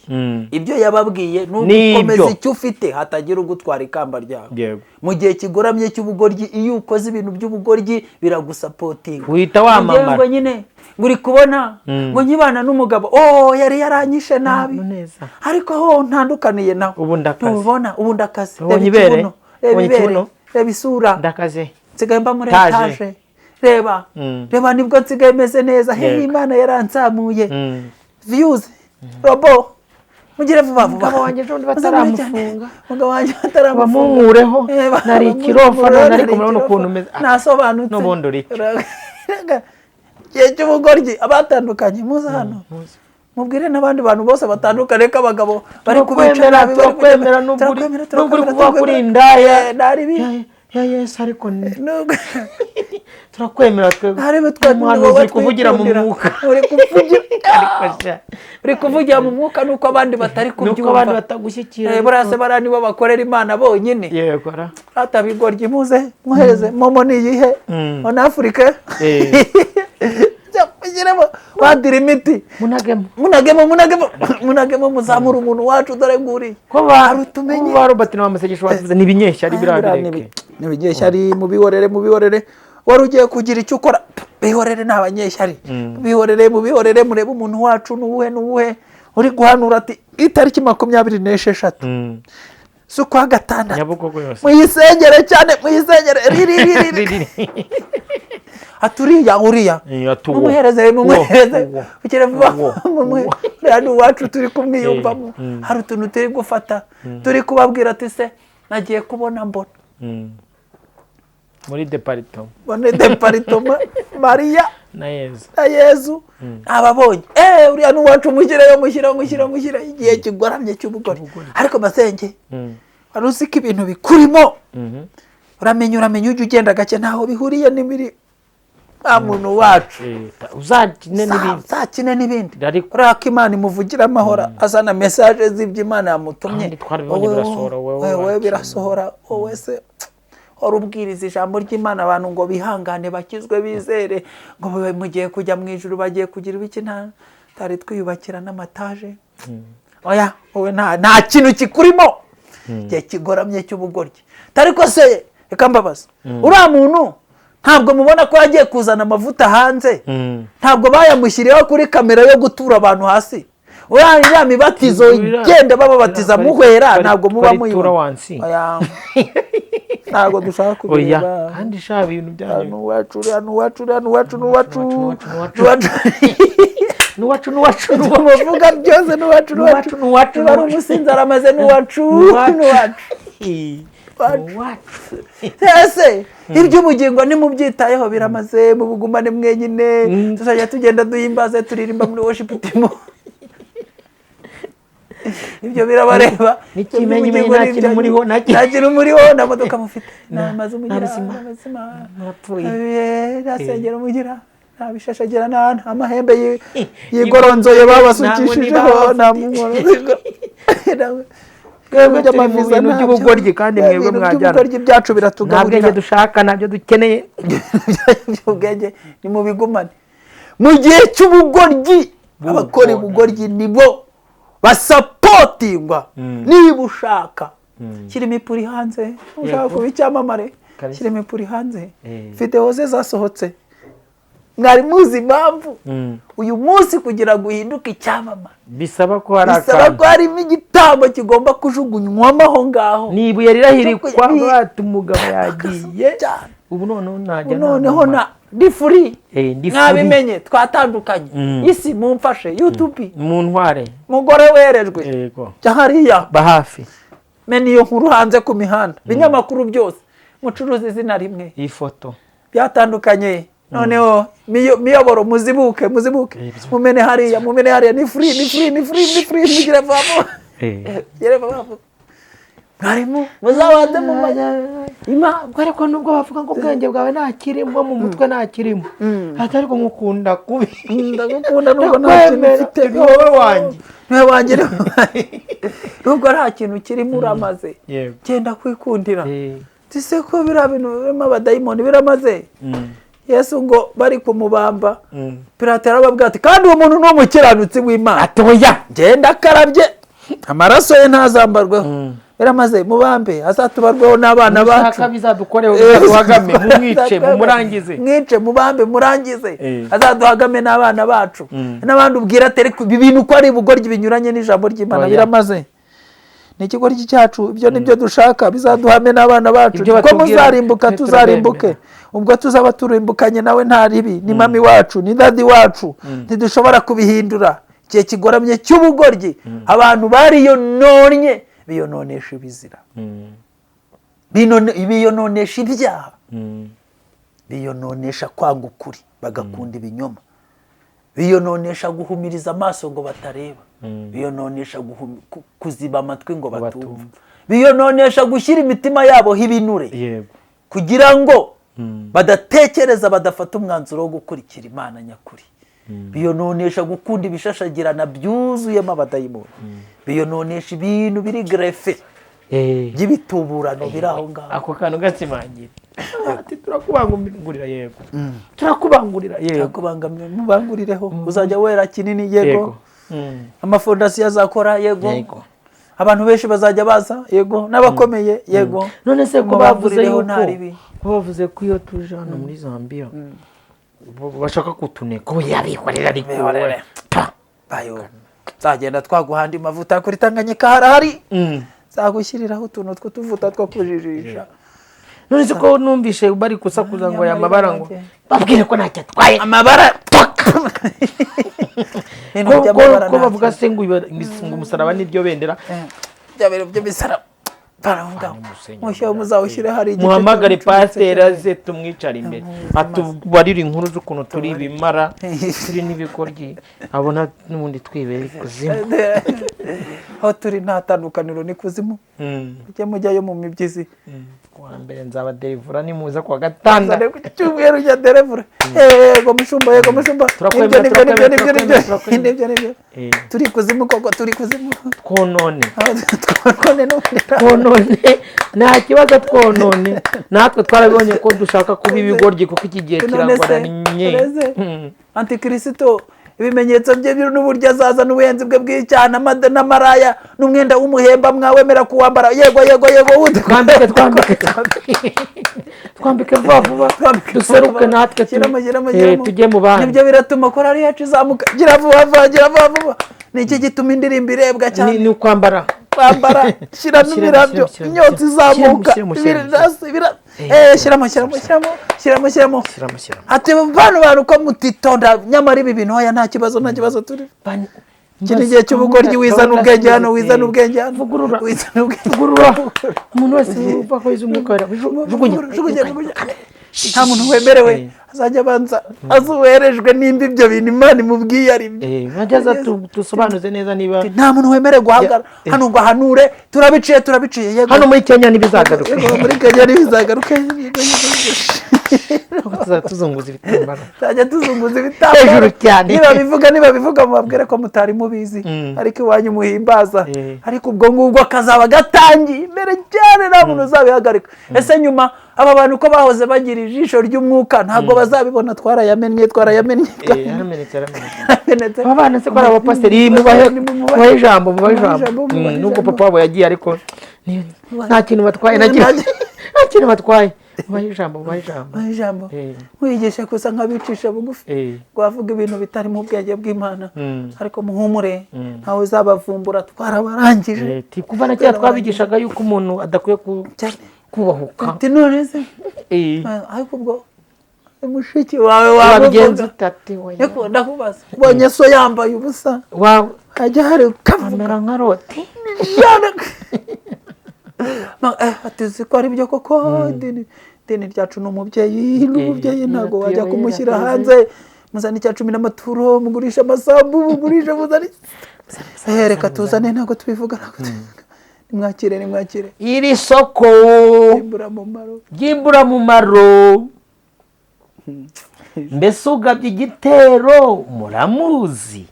Ibyo yababwiye ni Ni ugukomeza ibyo. icyo ufite, hatagira ugutwara ikamba ryawe. Yego. Mu gihe kigoramye cy'ubugoryi, iyo ukoze ibintu by'ubugoryi biragusapotinga. Uhita wamamara. Ngo nyine ngo uri kubona ngo nkibana n'umugabo, oh, yari yaranyishe nabi. Neza. Ariko aho ntandukaniye nawe Ubu ndakaze. Ntubona ubu ndakaze. Ubonye Reba ibere? ikibuno, reba Ubonye ibere, ikibuno? reba isura. Ndakaze. Nsigaye mba muri Taje. etaje, reba. Reba, nibwo nsigaye meze neza hehe. Yego. Imana yaranzamuye. Views robo, mugire vuba vuba. Umugabo wanjye ejo bundi Muze mure cyane. bataramufunga. Umugabo wanjye bataramufunga. Bamunkureho. Nari ikirofa none, ariko Nari murabona ikirofa. ukuntu meze. Nasobanutse. N'ubundi uri icyo. Igihe cy'ubugoryi, abatandukanye muze hano mubwire n'abandi bantu bose batandukanye ko abagabo bari kubica Turakwemera, nabi, bari turakwemera, turakwemera, nubwo uri turakwemera, kuvuga kuri turakwemera. indaya. Nari bi Ya Yesu, ariko nubwo turakwemera twebwe. Ntarebe twe. Umuhanuzi uri kuvugira mu mwuka. Uri kuvugira Ariko sha, uri kuvugira mu mwuka, nuko abandi batari nuko kubyumva. abantu batagushyikira. Buriya se bariya nibo bakorera Imana bonyine? Yego ra. Atabigoryi muze mwohereze momo ni iyihe? On Afrique. Mushyiremo wadira imiti. Munagemo. Munagemo, munagemo, munagemo, muzamure umuntu wacu, dore nguriye. Ko ba Hari utumenye. ko ba Robert na Masegesho bavuze ni ibinyeshyari, biriya bireke. Ni ibinyeshyari, mubihorere, mubihorere. Wari ugiye kugira icyo ukora, bihorere, ni abanyeshyari, bihorere, mubihorere. Murebe umuntu wacu n'uwuhe, n'uwuhe uri guhanura ati itariki 26 z'ukwa gatandatu Nyabugogo yose. Muyisengere cyane, muyisengere riri riri riri. Ati uriya, uriya. Ati uwo. Mumuhereze, mumuhereze. Uwo. Ukire vuba. Uwo. Uriya ni uwacu, turi kumwiyumvamo. Hari utuntu turi gufata, turi kubabwira ati se nagiye kubona mbona Muri deparito. Mbone deparitoma Mariya Na Yezu. Na Yezu ababonye, eh, uriya ni uwacu, mushyireyo, mushyireyo, mushyireyo, mushyireyo. Igihe kigoramye cy'ubugore, ariko masenge, wari uzi ko ibintu bikurimo, uramenya, uramenya, ujya ugenda gake, ntaho bihuriye n'ibiri wa muntu wacu. Uzakine n'ibindi. Uzakine n'ibindi. Ariko- Uriya ko Imana imuvugira amahoro, azana message z'ibyo Imana yamutumye. Kandi twarabibonye birasohora, wowe wowe wakina. Birasohora. Wowe se wari ubwiriza ijambo ry'Imana abantu ngo bihangane, bakizwe, bizere, ngo babe mugiye kujya mu ijuru, bagiye kugira ibiki, nta tari twiyubakira n'amataje. Oya, wowe nta kintu kikurimo. Igihe kigoramye cy'ubugoryi, ariko se reka mbabaza, uriya muntu ntabwo mubona ko yagiye kuzana amavuta hanze? Ntabwo bayamushyiriyeho kuri kamera yo gutura abantu hasi? Uriya mibatizo igenda bababatiza muhwera, ntabwo muba muyibona. Ntabwo dushaka kubireba. Kandi sha ibintu byanyu. N'uwacu, n'uwacu, n'uwacu, n'uwacu, n'uwacu, n'uwacu, n'uwacu, muvuga byose n'uwacu, n'uwacu, n'uwacu. Niba ari umusinzi aramaze, n'uwacu, n'uwacu. Ese iby'ubugingo ntimubyitayeho, biramaze, mubugumane mwenyine. Tuzajya tugenda duhimbaze, turirimba muri worship team, ibyo birabareba. N'ikimenyimenyi nta kintu muriho, nta kintu muriho, nta modoka mufite, nta mazu mugira, nta mazima, nta sengero mugira, nta bishashagira, nta mahembe yigoronzoye babasukishijeho, nta Twebwe turi mu bintu by'ubugoryi, kandi mwebwe mwajyana by'ubugoryi byacu biratugaburira. Nta bwenge dushaka, ntabyo dukeneye. By'ubwenge ni mu bigumane. Mu gihe cy'ubugoryi, abakora ubugoryi nibo basapotingwa. Niba ushaka shyira imipuri hanze, ushaka kuba icyamamare shyira imipuri hanze. Videwo ze zasohotse, mwari muzi impamvu uyu munsi kugira ngo uhinduke icyamamare bisaba ko hari bisaba ko harimo igitambo kigomba kujugunywamo aho ngaho. Ni ibuye rirahirikwa, bati umugabo yagiye, ubu noneho ntajya, noneho ndi free, mwabimenye twatandukanye, isi mumfashe, YouTube mu ntware, mugore werejwe jya hariya bahafi, mena iyo nkuru hanze ku mihanda, binyamakuru byose mucuruza izina rimwe, iyi foto byatandukanye. Noneho miyoboro muzibuke, muzibuke, mumene hariya, mumene hariya, ni free, ni free, ni free, ni free, mugire vuba vuba, vuba. Mwarimu muzabanze mumenya impamvu. Ariko nubwo bavuga ngo ubwenge bwawe ntakirimo, mu mutwe ntakirimo, ariko ngukunda kubi, ndagukunda nubwo nta kintu ufite, ni wowe wanjye, niwe wanjye, nubwo nta kintu kirimo uramaze, genda kwikundira. Tise ko biriya bintu birimo abadayimoni biramaze. Yesu ngo bari kumubamba, Pilato yarababwira ati kandi uwo muntu ni umukiranutsi w'Imana, atoya genda akarabye amaraso ye ntazambarweho, biramaze, mubambe azatubarweho n'abana bacu, bizadukoreho, bizaduhagame, mumwice mumurangize, mwice mubambe murangize, azaduhagame n'abana bacu. N'abandi ubwira ati ariko ibi bintu uko ari ubugoryi binyuranye n'ijambo ry'Imana, biramaze, ni ikigoryi cyacu, ibyo nibyo dushaka, bizaduhame n'abana bacu, kuko muzarimbuka tuzarimbuke, ubwo tuzaba turimbukanye nawe nta ribi, ni mami wacu, ni dadi wacu, ntidushobora kubihindura. Igihe kigoramye cy'ubugoryi, abantu bariyononye, biyononesha ibizira, biyononesha ibyaha, biyononesha kwanga ukuri bagakunda ibinyoma, biyononesha guhumiriza amaso ngo batareba, biyononesha kuziba amatwi ngo batumva, biyononesha gushyira imitima yabo ibinure kugira ngo badatekereza, badafata umwanzuro wo gukurikira Imana nyakuri, biyononesha gukunda ibishashagirana byuzuyemo abadayimoni, biyononesha ibintu biri grefe by'ibituburano biri aho ngaho. Ako kantu gatsimangira ati turakubangurira, yego turakubangurira, yego mubangurireho, uzajya wera kinini, yego amafondasiyo azakora, yego abantu benshi bazajya baza, yego n'abakomeye, yego. None se ko bavuze yuko bavuze ko iyo tuje hano muri Zambia bashaka kutuneka, yabihorera ariko nzagenda twaguha andi mavuta kuri Tanganyika harahari, nzagushyiriraho utuntu tw'utuvuta two kujijisha. None se ko numvishe bari gusakuza ngo aya mabara, ngo babwire ko ntacyo atwaye amabara, ko bavuga se ngo umusaraba niryo bendera, bya bintu by'imisaraba mushya muzawushyire hari igice, muhamagare pasiteri aze tumwicare imbere atubarire inkuru z'ukuntu turi ibimara, turi n'ibigoryi, abona n'ubundi twibera ikuzimu. Aho turi nta tandukaniro, ni kuzimu, mujye mujyayo mu mibyizi. Kuwa mbere nzabaderivura, nimuza kuwa gatandatu ku cyumweru ujya derivura. Yego mushumba, yego mushumba, nibyo nibyo nibyo nibyo nibyo nibyo nibyo, turi kuzimu koko, turi kuzimu. Twonone twonone, nta kibazo, twonone natwe twarabibonye ko dushaka kuba ibigoryi, kuko iki gihe kiragoranye. Antikirisito ibimenyetso bye n'uburyo azaza n'ubuhenzi bwe bw'icyaha n'amaraya n'umwenda w'umuhemba mwawemera kuwambara, yego yego yego, wundi twambike twambike twambike vuba vuba, duseruke natwe tujye mu bandi, nibyo biratuma korari yacu izamuka, gira vuba vuba, gira vuba vuba. Ni iki gituma indirimbo irebwa cyane? Ni ukwambara. Kwambara, shyiramo imirabyo, imyotsi izamuka, shyiramo shyiramo shyiramo shyiramo shyiramo. Ati bano bantu ko mutitonda, nyamara ibi bintu hoya nta kibazo, nta kibazo turi. Iki ni igihe cy'ubugoryi, wizana ubwenge hano, wizana ubwenge hano, wizana ubwenge. Vugurura. Umuntu wese wumva ko yize umwuka wera, jugunya. Jugunya. Nta muntu wemerewe azajya abanza azuwerejwe nimba ibyo bintu Imana imubwiye ari byo. Najya dusobanuze neza niba nta muntu wemerewe guhagarara hano ngo ahanure, turabiciye turabiciye. Yego hano muri Kenya ntibizagaruke. Yego, muri Kenya ntibizagaruke. Tuzunguza ibitambaro. Tuzajya tuzunguza ibitambaro hejuru cyane. Nibabivuga mubabwire ko mutari mubizi, ariko iwanyu muhimbaza. Ariko ubwo ngubwo akazaba gatangiye imbere cyane, nta muntu uzabihagarika. Ese nyuma aba bantu ko bahoze bagira ijisho ry'umwuka ntabwo bazabibona? Twarayamennye, twarayamennye. Yaramenetse. Aba bana se ko ari abapasiteri, mubahe ijambo, mubahe ijambo. Nubwo papa wabo yagiye, ariko nta kintu batwaye, nta kintu batwaye. Mubahe ijambo, mubahe ijambo. Mubahe ijambo. Mwigishe gusa nk'abicisha bugufi, wavuga ibintu bitari mu bwenge bw'Imana, ariko muhumure ntawe uzabavumbura, twarabarangije. Kuva na kera twabigishaga yuko umuntu adakwiye kubahuka. Ati none se ariko ubwo mushiki wawe wabigenza ute? Ndakubaza, ubonye so yambaye ubusa hajya hari ukamera nka Loti. Ati uzi ko ari byo koko, idini ryacu ni umubyeyi, n'umubyeyi ntabwo wajya kumushyira hanze. Muzane icya 10 n'amaturo, mugurisha amasambu, mugurisha, muzane. Reka tuzane, ntabwo tubivuga, ntabwo tubivuga. Nimwakire, nimwakire iri soko ry'imburamumaro. Mbese ugabye igitero muramuzi.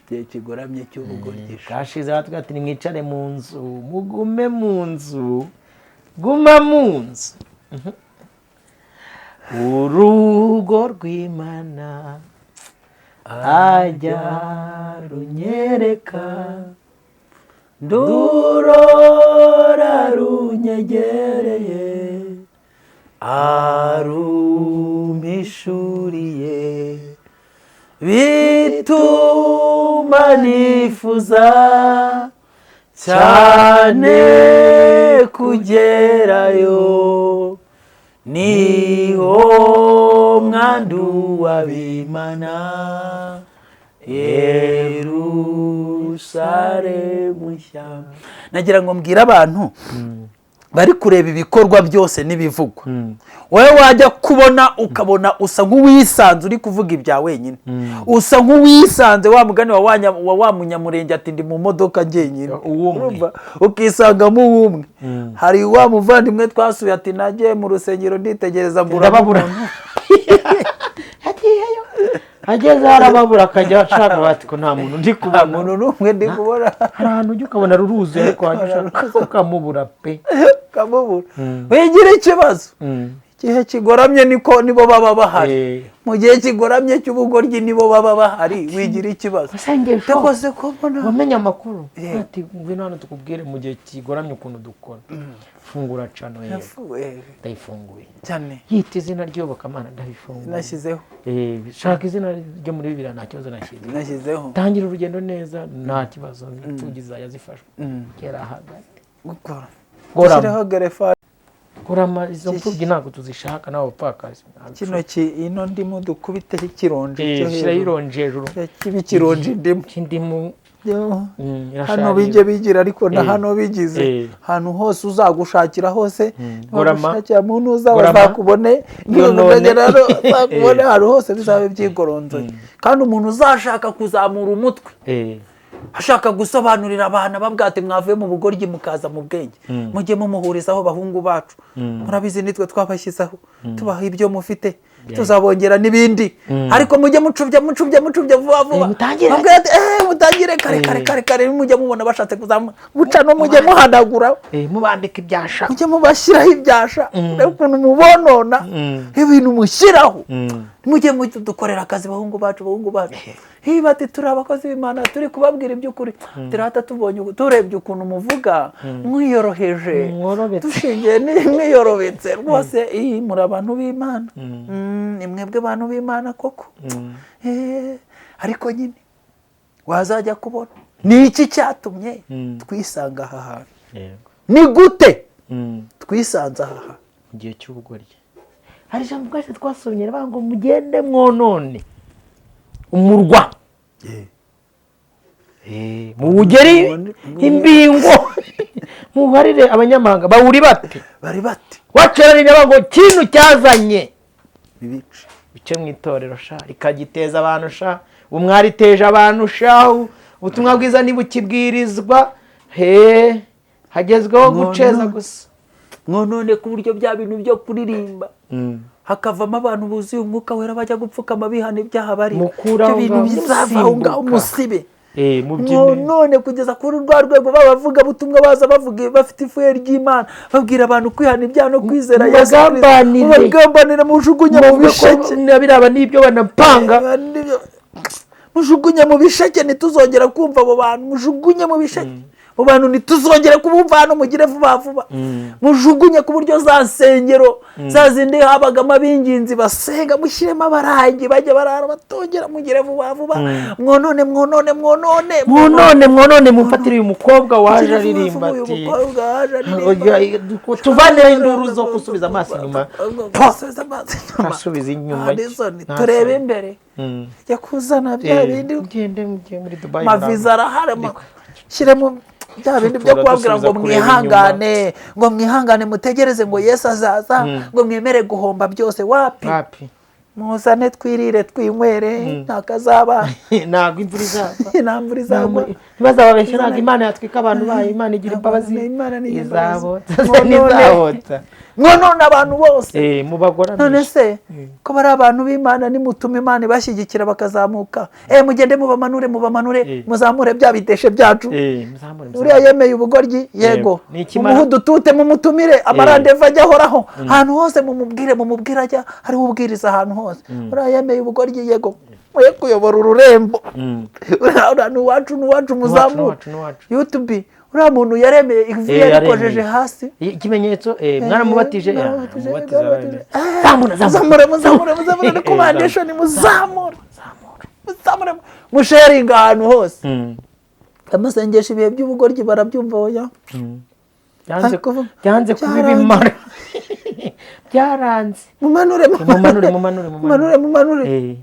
Igihe kigoramye cy'ubugoryi kashize batubwira ati nimwicare mu nzu, mugume mu nzu, guma mu nzu. Urugo rw'Imana ajya runyereka, ndurora runyegereye, arumpishuriye, bituma nifuza cyane kugerayo, niho mwandu w'Imana Yerusalemu nshya. Nagira ngo mbwire abantu bari kureba ibikorwa byose n'ibivugwa, wowe wajya kubona ukabona usa nk'uwisanze uri kuvuga ibya wenyine, usa nk'uwisanze wa mugani wa wa munyamurenge ati ndi mu modoka njyenyine, ukisangamo uwumwe. Hari wa muvandimwe twasuye ati nagiye mu rusengero nditegereza ndababura, ageze harababura akajya ashaka bati ko nta muntu ndi kubona, muntu n'umwe ndi kubona. Hari ahantu ujya ukabona ruruzuye ariko wajya ushaka ukamubura pe, ukamubura. Wigira ikibazo, igihe kigoramye niko nibo baba bahari, mu gihe kigoramye cy'ubugoryi nibo baba bahari. Wigira ikibazo ndakoze kubona wamenye amakuru ati ngwino hano tukubwire mu gihe kigoramye ukuntu dukora. Fungura cano yewe, ndayifunguye cyane, yita izina ry'Iyobokamana ndayifunguye, nashyizeho. Shaka izina ryo muri Bibiliya nta kibazo nashyizeho, tangira urugendo neza nta kibazo, imfubyi zizajya zifashwa kera hagati gukora gushyiraho gerefa kurama izo mfubyi ntabwo tuzishaka nawe bapfakazi. Kino ino ndimu dukubiteho ikironji cyo hejuru, ironji hejuru kiba ikironji indimu cy'indimu hano bijye bigira, ariko na hano bigize ahantu hose uzagushakira hose, gushakira muntu uzakubone, uzakubone ahantu hose bizabe byigoronzoye. Kandi umuntu uzashaka kuzamura umutwe ashaka gusobanurira abantu ababwira ati mwavuye mu bugoryi mukaza mu bwenge, mujye mumuhurizaho bahungu bacu, murabizi nitwe twabashyizeho, tubaha ibyo mufite, tuzabongera n'ibindi, ariko mujye mucubya mucubya mucubya vuba vuba, mutangire kare kare kare kare, mujye mubona bashatse kuzamuka buca no mujye muhanagura, mubambika ibyasha, mujye mubashyiraho ibyasha, ukuntu mubonona ibintu mushyiraho, mujye mudukorera akazi bahungu bacu, bahungu bacu. Hiba ati turi abakozi b'Imana, turi kubabwira iby'ukuri, turata tubonye turebye ukuntu muvuga mwiyoroheje, dushingiye mwiyorobetse rwose, iyi muri abantu b'Imana, ni mwebwe bantu b'Imana koko. Ariko nyine Wazajya kubona ni iki cyatumye twisanga aha hantu? Yego. Ni gute twisanze aha hantu? Mu gihe cy'ubugoryi hari ijambo bwacu twasomye rivuga ngo mugende mwonone umurwa, muwugere imbingo, muharire abanyamahanga bawuri bate. Bari bate. Waceranye ngo kintu cyazanye bibice. Bice mu itorero sha, rikagiteza abantu sha. Ubu mwariteje abantu sha, ubutumwa bwiza ntibukibwirizwa, he hagezweho guceza gusa. None ku buryo bya bintu byo kuririmba hakavamo abantu buzuye umwuka wera, bajya gupfukama bihana ibyaha, bari Mukure aho ibyo bintu ngaho, bizava aho ngaho. musimbuka. Musibe. Mubyine. None kugeza kuri rwa rwego babavugabutumwa baza bavuga bafite ifuhe ry'Imana, babwira abantu kwihana ibyaha no kwizera Yesu Kristo. Mubagambanire. Mubagambanire, mujugunye mu bisheke. Biraba n'ibyo banapanga. Mujugunye mu bisheke, ntituzongera kumva abo bantu. Mujugunye mu bisheke abo bantu, ntituzongere kubumva hano. Mugire vuba vuba, mujugunye ku buryo za nsengero za zindi habagamo ab'inginzi basenga, mushyiremo abarangi bajya barara batongera. Mugire vuba vuba, mwonone, mwonone, mwonone. Mwonone, mwonone, mufatire uyu mukobwa waje Mugire vuba aririmba vuba uyu ati mukobwa waje aririmba. Tuvanire induru zo gusubiza amaso inyuma. Gusubiza amaso inyuma. Asubiza inyuma. Nta n'isoni. Nta Turebe soni. imbere, jya kuzana bya bindi. Mugende mugiye muri Dubai. Maviza arahari, shyiremo bya bindi byo Tura kubabwira ngo dusubiza kureba. Mwihangane, ngo mwihangane, mutegereze ngo Yesu azaza, ngo mwemere guhomba byose. Wapi! Wapi! Muzane twirire, twinywere, ntakazaba. Ntabwo imvura izagwa. Nta mvura izagwa. Ntibazababeshye, ntabwo Imana yatwika abantu bayo. Imana igira imbabazi. Imana ni imbabazi. Izabotsa. Mwonone. Ntizabotsa. Mwonone abantu bose. Mubagoramishe. None se ko bari abantu b'Imana, nimutuma Imana ibashyigikira bakazamuka, mugende mubamanure, mubamanure. Muzamure bya biteshe byacu. Muzamure, muzamure. Uriya yemeye ubugoryi, yego. Yego. Ni ikimara. Mumuhe udutute, mumutumire amarandevu ajya ahoraho ahantu hose, mumubwire, mumubwire ajya hariho ubwiriza ahantu hose. Uriya yemeye ubugoryi, yego, mwe kuyobora ururembo. Uriya ni uwacu, ni uwacu, muzamure. Uwacu, ni uwacu. YouTube, uriya muntu yaremeye ivi, yarikojeje Yaremeye. hasi. Ikimenyetso, mwaramubatije. Mwaramubatije, Mumubatiza. mwaramubatije. Zamura, Zamura, muzamure, muzamure, recommendation, muzamure, muzamure, musharinga ahantu hose. Amasengesho, ibihe by'ubugoryi barabyumva, oya. Byanze Byanze. Byanze kubibimara, byaranze. Mumanure. Mumanure, mumanure. Mumanure, mumanure.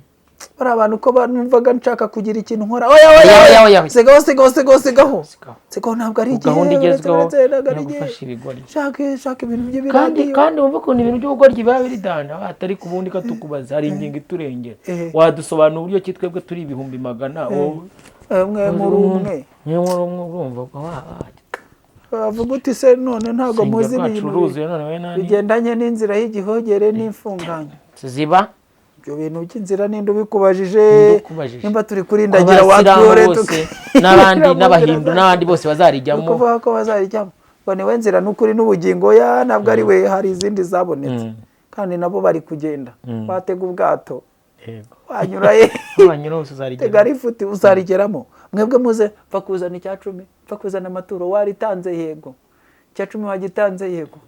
Bari abantu ko banumvaga nshaka kugira ikintu nkora, oya, oya. Oya, Oya. oya, oya. Sigaho, sigaho, sigaho, sigaho. Sigaho. Sigaho, ntabwo ari igihe. Gahunda igezweho Ntabwo ari yo igihe. gufasha ibigoryi. Shaka, shaka ibintu Kandi by'ibiradiyo. Kandi wumva ukuntu ibintu by'ubugoryi biba biri danda atari ku bundi katukubaza, hari ingingo iturengera. Wadusobanura uburyo ki twebwe turi 100,000, wowe Mwe muri umwe. Mwe muri umwe, urumva Bavuga uti se none ntabwo muzi urusengero rwacu ibintu ruruzuye, none wowe nani bigendanye n'inzira y'igihogere n'imfunganya? Ziba. Ibyo bintu by'inzira ninde ubikubajije? Ninde ukubajije? Nimba turi kurindagira, Abasilamu watwore. bose n'abandi n'abahindu n'abandi bose bazarijyamo. Ukuvuga ko bazarijyamo ngo niwe nzira n'ukuri n'ubugingo, ya ntabwo ari we, hari izindi zabonetse kandi nabo bari kugenda. Watega ubwato, wanyura he? Wanyura hose uzarijyamo. Tega rifuti, uzarigeramo. Mwebwe muze, pfa kuzana icya cumi, pfa kuzana amaturo. Waritanze? Yego. Icya cumi wagitanze? Yego.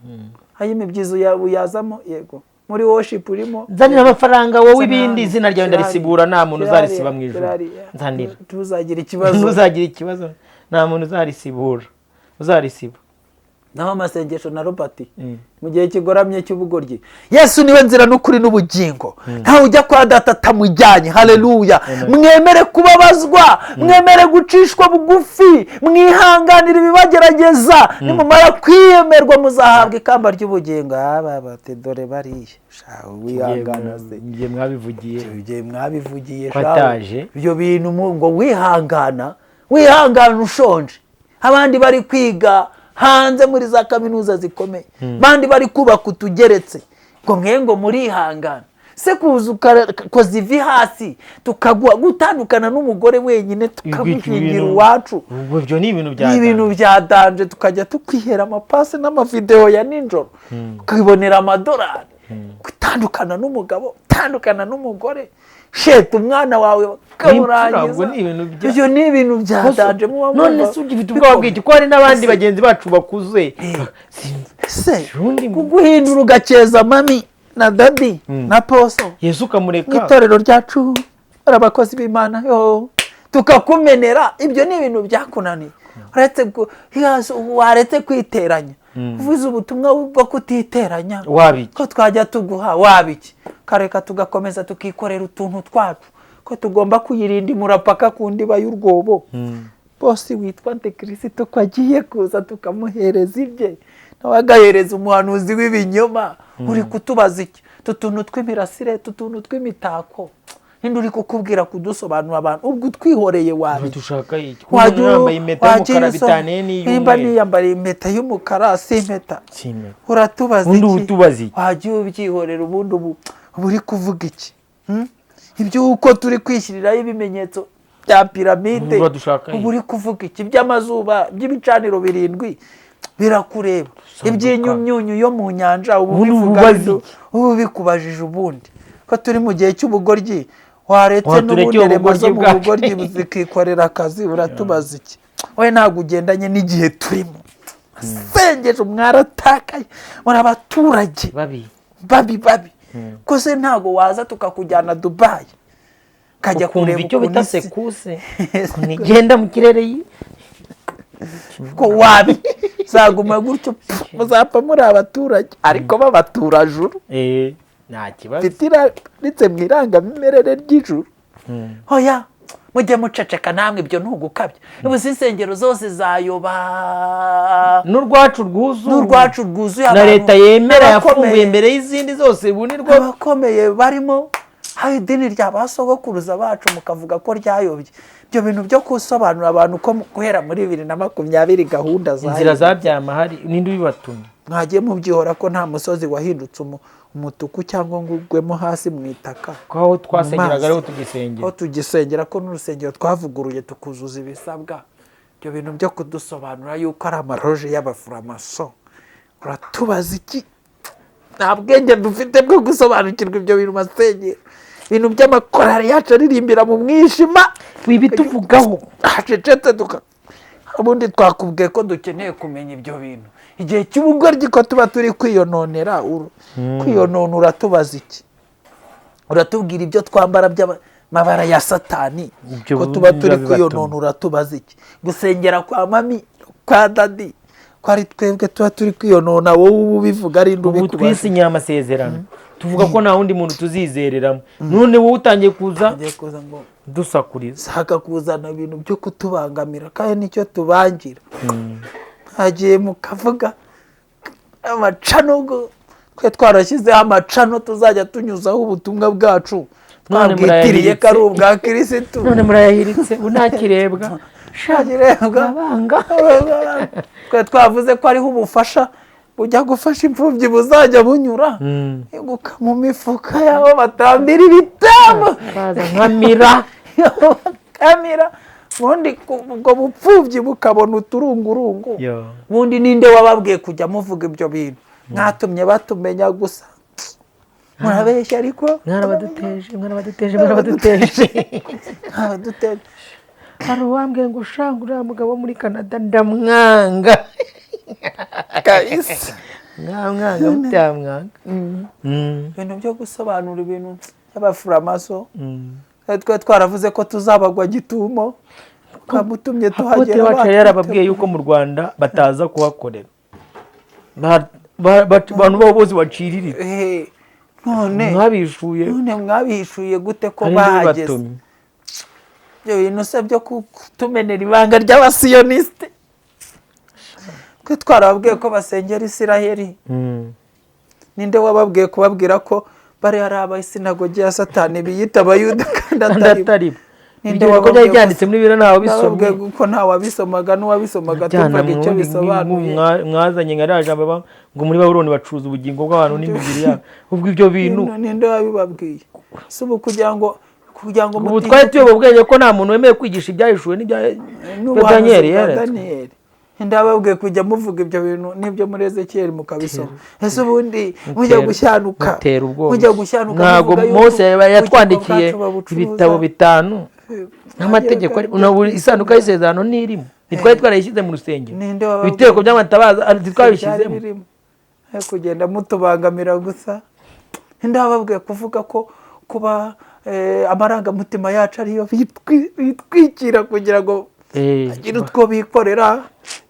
Hanyuma ibyiza uyazamo? Yego. Muri worship urimo? Nzanira amafaranga wowe, ibindi izina ryawe ndarisibura, nta muntu uzarisiba mu ijuru. Nzanira. Tuzagira ikibazo. Ntuzagira ikibazo, nta muntu uzarisibura, uzarisiba. Naho amasengesho na Robert mu gihe kigoramye cy'ubugoryi, Yesu niwe nzira n'ukuri n'ubugingo, ntawe ujya kwa Data atamujyanye. Haleluya! Mwemere kubabazwa, mwemere gucishwa bugufi, mwihanganire ibibagerageza. Nimumara kwiyemerwa muzahabwa ikamba ry'ubugingo. Aba bati dore bariya sha, wihangana se. Ngiye mwabivugiye. Ibyo mwabivugiye. Ko Shahu. ataje. Ibyo bintu ngo wihangana, wihangana ushonje, abandi bari kwiga hanze muri za kaminuza zikomeye, abandi bari kubaka utugeretse, ngo mwe ngo murihangana se, kuza ukakoza ivi hasi tukaguha gutandukana n'umugore wenyine, tukaguhingira iwacu. Ubwo ibyo ni ibintu bya Ni ibintu bya danger, tukajya tukwihera amapasi n'amavidewo ya nijoro, ukibonera amadolari. Gutandukana n'umugabo, gutandukana n'umugore, sheta umwana wawe bakamurangiza. Ubwo ni ibintu Ibyo ni ibintu bya danger muba None mwumva se ugifite ubwoba bw'iki, ko hari n'abandi bagenzi bacu bakuze? Se Ubundi kuguhindura ugakeza mami na daddy na poso Yesu mu ukamureka. itorero ryacu hari abakozi b'Imana, yo Tukakumenera. Ibyo ni ibintu byakunaniye. Waretse kwiteranya, uvuze ubutumwa bwo kutiteranya, Wabiki? ko twajya tuguha wabiki? Kareka tugakomeza tukikorera utuntu twacu, ko tugomba kuyirinda imurapaka ku ndiba y'urwobo. Bose witwa Antikirisito ko agiye kuza, tukamuhereza ibye, nawe agahereza umuhanuzi w'ibinyoma. Uri kutubaza iki? Utu tuntu tw'imirasire, utu tuntu tw'imitako, ninde uri kukubwira kudusobanura abantu? Ubwo utwihoreye wabiki? Dushaka iki? Umuntu yambaye impeta y'umukara bitaniye Nimba n'iy'umweru. niyambariye impeta y'umukara, si impeta? Si impeta. Uratubaza Ubundi iki? utubaza iki? Wajya ubyihorera. Ubundi ubu uba uri kuvuga iki? Iby'uko turi kwishyiriraho ibimenyetso bya piramide, Ubu uradushaka ubu uri kuvuga iki? By'amazuba, by'ibicaniro birindwi birakureba? Iby'inyumyunyu yo mu nyanja, ubu Ubundi bivuga ububaza bino, iki? ubu bikubajije. Ubundi ko turi mu gihe cy'ubugoryi, waretse Waturekeye n'ubundi rema zo ubugoryi mu bwacu. bugoryi zikikorera akazi. Uratubaza iki? We ntabwo ugendanye n'igihe turimo. Sengeje, mwaratakaye, muri abaturage babi. Babi babi. Ko se ntabwo waza tukakujyana Dubayi, ukajya Ukumva kureba icyo ukuntu bita isi secousse, ukuntu igenda mu kirere Ko wabi zaguma gutyo, muzapfa muri abaturage, ariko b'abaturajuru. Nta kibazo. Mfite iranditse mu irangamimerere ry'ijuru. Hoya, mujye muceceka namwe, ibyo ntugukabya. Ubu si insengero zose zayoba? N'urwacu rwuzuye. N'urwacu rwuzuye Na abantu leta yemera n'abakomeye. yafunguye mbere y'izindi zose, ubu ni rwo. Abakomeye barimo. Hari idini rya ba sogokuruza bacu mukavuga ko ryayobye. Ibyo bintu byo gusobanurira abantu ko guhera muri 2020 gahunda Inzira zayobye, zabyama hari ninde ubibatumye? Mwagiye mubyihora, ko nta musozi wahindutse umutuku cyangwa ngo ugwemo hasi mu itaka. Ko aho twasengeraga Mu mazi. ariho tugisengera. Aho tugisengera, ko n'urusengero twavuguruye tukuzuza ibisabwa. Ibyo bintu byo kudusobanura yuko ari amaroje y'abafuramaso, uratubaza iki? Nta bwenge dufite bwo gusobanukirwa ibyo bintu. Masengero, ibintu by'amakorari yacu aririmbira mu mwijima, Wibituvugaho. Hacecetse duka. Ubundi twakubwiye ko dukeneye kumenya ibyo bintu igihe cy'ubugoryi, ko tuba turi kwiyononera, kwiyonona. Uratubaza iki? Uratubwira ibyo twambara by'amabara ya Satani, Ibyo ko tuba turi biba bibatuma. kwiyonona. Uratubaza iki? Gusengera kwa mami, kwa daddy, ko ari twebwe tuba turi kwiyonona, wowe uba ubivuga ari Ubu ubikubaza? twisinyiye amasezerano, tuvuga ko nta wundi muntu tuzizereramo. None wowe utangiye kuza Ugiye kuza ngo dusakuriza. Saka kuzana ibintu byo kutubangamira, kandi nicyo tubangira. Hagiye mukavuga amacano, ngo twe twarashyizeho amacano tuzajya tunyuzaho ubutumwa bwacu, None twabwitiriye ko ari ubwa Kirisitu. None murayahiritse, ubu ntakirebwa. Ntakirebwa. Abanga. Twe twavuze ko ariho ubufasha bujya gufasha imfubyi buzajya bunyura, iguka mu mifuka yabo batambira ibitambo. Baza nkamira. Kamira, ubundi ubwo bupfubyi bukabona uturungurungu. Yo. Ubundi ninde wababwiye kujya muvuga ibyo bintu? Mwatumye batumenya gusa, murabeshya ariko. Mwarabaduteje, mwarabaduteje, mwarabaduteje. Mwarabaduteje. Hari uwambwiye ngo ushanga uriya mugabo wo muri Canada ndamwanga. Kahise. Mwamwanga mutamwanga. Ibintu byo gusobanura ibintu by'abafuramaso, twe twaravuze ko tuzabagwa gitumo, twamutumye Apôtre tuhagera. wacu yari yarababwiye yuko mu Rwanda bataza kuhakorera, abantu babo bose baciriritse. None Mwabishuye. None mwabihishuye gute ko Hari bahageze? n'ibibatumye. Ibyo bintu se byo kutumenera ibanga ry'abasiyonisite, twe twarababwiye ko basengera Isiraheli. Ninde wababwiye kubabwira ko bari ari abayisinagogi ya Satani biyita Abayuda kandi Kandi atari bo? atari bo. Ninde Ibyo bikorwa byari wababwiye byanditse muri Bibiliya ntawe Nababwiye bisomye. ko ntawabisomaga, n'uwabisomaga Byana tumvaga icyo mwundi bisobanuye. Mwazanye nka ririya jambo ngo muri Babuloni bacuruza ubugingo bw'abantu n'imibiri yabo, ubwo ibyo bintu Ninde wabibabwiye si ubu kugira ngo Ubu mutinya twari tuyoboye ubwenge ko nta muntu wemewe kwigisha ibyahishuwe n'ibya n'ubuhanuzi Daniyeli bwa yeretswe. Daniyeli. Ndababwiye kujya muvuga ibyo bintu n'ibyo muri Ezekiyeli mukabisoma. Ese ubundi mujya gushyanuka, Mutera ubwoba. mujya gushyanuka, Ntabwo muvuga yuko Mose ubugingo yatwandikiye bwacu babucuruza. ibitabo bitanu n'amategeko, isanduku y'isezerano ntirimo? Ntitwari twarayishyize mu rusengero? Ninde wababwiye? Ibitereko by'amatabaza Byari ntitwabishyizemo? birimo. Ayo kugenda mutubangamira gusa. Ninde wababwiye kuvuga ko kuba Amarangamutima yacu ariyo bitwikira kugira ngo agire utwo bikorera.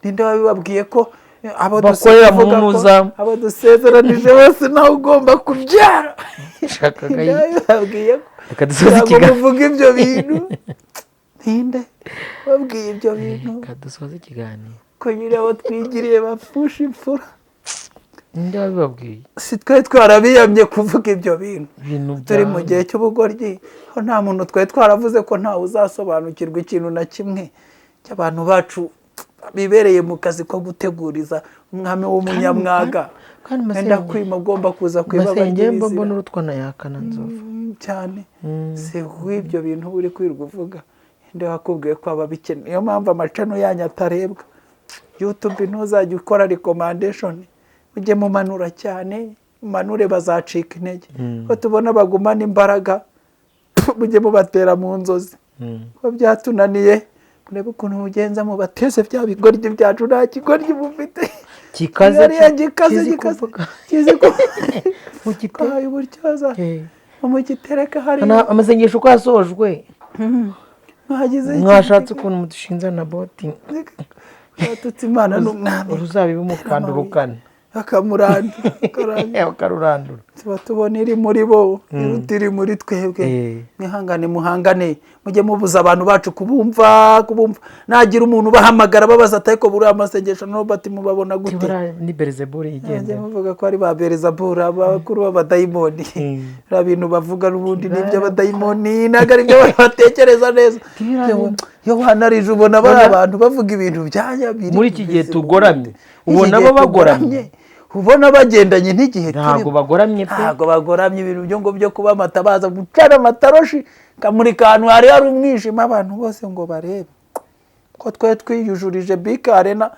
Ninde wabibabwiye ko abo Bakorera mu ntuza. Abo dusezeranije bose nawe ugomba kubyara? Shaka Ninde wabibabwiye ko Reka dusoze ntabwo ikiganiro. muvuga ibyo bintu? Ninde wabwiye ibyo bintu? Reka dusoze ikiganiro. Ko nyine abo twigiriye bapfusha imfura. Ninde wabibabwiye? Si twe twarabiyamye kuvuga ibyo bintu. Ibintu Turi mu gihe cy'ubugoryi, aho nta muntu twari twaravuze ko ntawe uzasobanukirwa ikintu na kimwe cy'abantu bacu bibereye mu kazi ko guteguriza umwami w'umunyamwaga. Kandi Wenda Masenge- kwima ugomba kuza ku ibaba Masenge mba ry'ibizira. mbona urutwa na yakana nzovu. Cyane si w'ibyo bintu uri kwirirwa uvuga. Nde wakubwiye ko ababikeneye? Niyo mpamvu amacano yanyu atarebwa. YouTube ntuzajya ukora recommendation, ujye mumanura cyane, mumanure bazacika intege. Ko tubona bagumana imbaraga, mujye mubatera mu nzozi ko byatunaniye. Murebe ukuntu mugenza mubateze bya bigoryi byacu. Nta kigoryi mufite Gikaze. Hariya gikaze. Kizi Gikaze. kuvuga. Kizi kuvuga. Mugite- Twahaye uburyoza mugitereka hariya. Hano amasengesho uko yasojwe, Mwagize iki? mwashatse ukuntu mudushinza na boti. Batutse Imana n'umwami. Uruzabibu mukandurukana. Bakamurandura, bakarandura. Bakarurandura. Tuba tubona iri muri bo iruta iri muri twebwe. Mwihangane, muhangane, mujye mubuza abantu bacu kubumva, kubumva. Nagira umuntu ubahamagara babaza ati: "Ariko buriya amasengesho na Robert mubabona gute?" Tibura ni Beelzebuli Mujye yigendera. muvuga ko ari ba Beelzebuli, abakuru b'abadayimoni. Biriya bintu bavuga n'ubundi ni iby'abadayimoni, ntabwo ari ibyo batekereza neza. Iyo wanarije ubona bari abantu bavuga ibintu byanya biri Muri iki gihe bizima. tugoramye, Iki ubona gihe bo bagoramye. tugoramye, ubona bagendanye n'igihe Ntabwo turimo. bagoramye pe. Ntabwo bagoramye. Ibintu byo ngo byo kuba amatabaza, gucana amatoroshi kamurika ahantu hari hari umwijima, abantu bose ngo barebe ko twe twiyujurije BK Arena,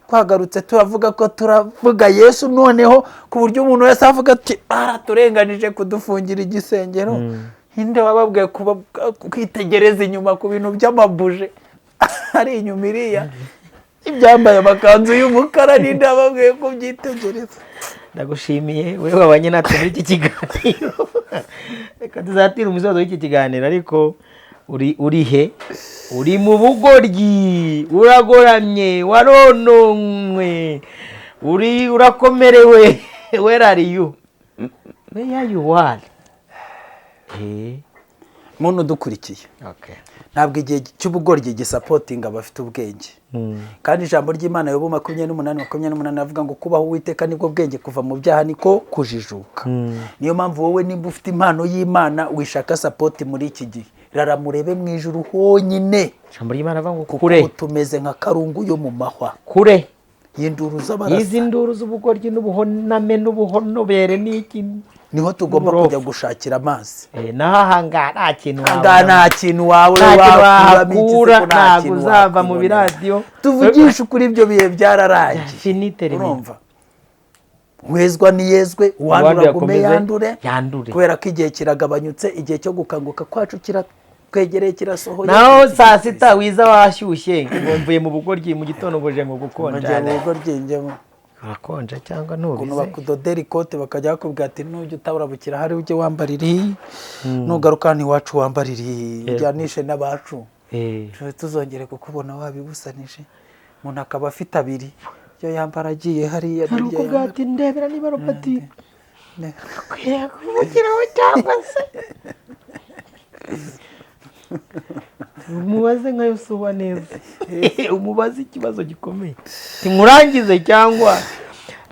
twagarutse turavuga ko turavuga Yesu, noneho ku buryo umuntu wese avuga ati: "Baraturenganije kudufungira igisengero." Ninde wababwiye kuba kwitegereza inyuma ku bintu by'amabuje ari inyuma iriya, ibyambaye amakanzu y'umukara? Ninde wababwiye kubyitegereza? Ndagushimiye wowe wabanye natwe muri iki kiganiro. Reka tuzatire umusozo w'iki kiganiro. Ariko uri he? Uri mu bugoryi, uragoramye, warononwe, uri urakomerewe. Where are you? Where you are? Muntu udukurikiye, ntabwo igihe cy'ubugoryi gisupportinga abafite ubwenge. Kandi ijambo ry'Imana, Yobu 28:28, avuga ngo kubaho Uwiteka nibwo bwenge, kuva mu byaha niko kujijuka. Niyo mpamvu wowe nimba ufite impano y'Imana, wishaka support muri iki gihe, rara murebe mu ijuru honyine. Ijambo ry'Imana avuga ngo Kuko kure ubu tumeze nka karungu yo mu mahwa kure y'induru z'abarasa. Y'izi nduru z'ubugoryi n'ubuhoname n'ubuhonobere n'iki. Niho tugomba N'uburofa. kujya gushakira amazi. Naho ahangaha nta kintu Ahangaha wabona. nta kintu wawe Nta kintu wakuramo iki se wahakura, ko nta ntabwo kintu uzava mu wakwibonera? biradiyo. Tuvugishe ukuri, ibyo bihe byararangiye. Finite rimwe. Urumva, wezwa niyezwe, uwandura Uwandura agume akomeze yandure, yandure. kubera ko igihe kiragabanyutse, igihe cyo gukanguka kwacu kiratwegereye, kirasohoye. Naho saa sita wiza washyushye ngo mvuye mu bugoryi, mu gitondo ngo ngo gukonja. Ngiye mu rugo ryinjemo. Urakonja cyangwa Ukuntu ntubize. bakudodera ikote, bakajya bakubwira ati: "Nujya utabura hari ujye wambara iri, nugaruka hano iwacu wambara iri, ujyanishe n'abacu." Tuzongere kukubona wabibusanije. Umuntu akaba afite abiri, iyo yambara agiye hariya Hari n'iryo ukubwira yambara. ati: "Ndebera niba Robert akwiye kuvugiraho cyangwa se umubaze nka Yosuwa neza, umubaze ikibazo gikomeye ntimurangize." Cyangwa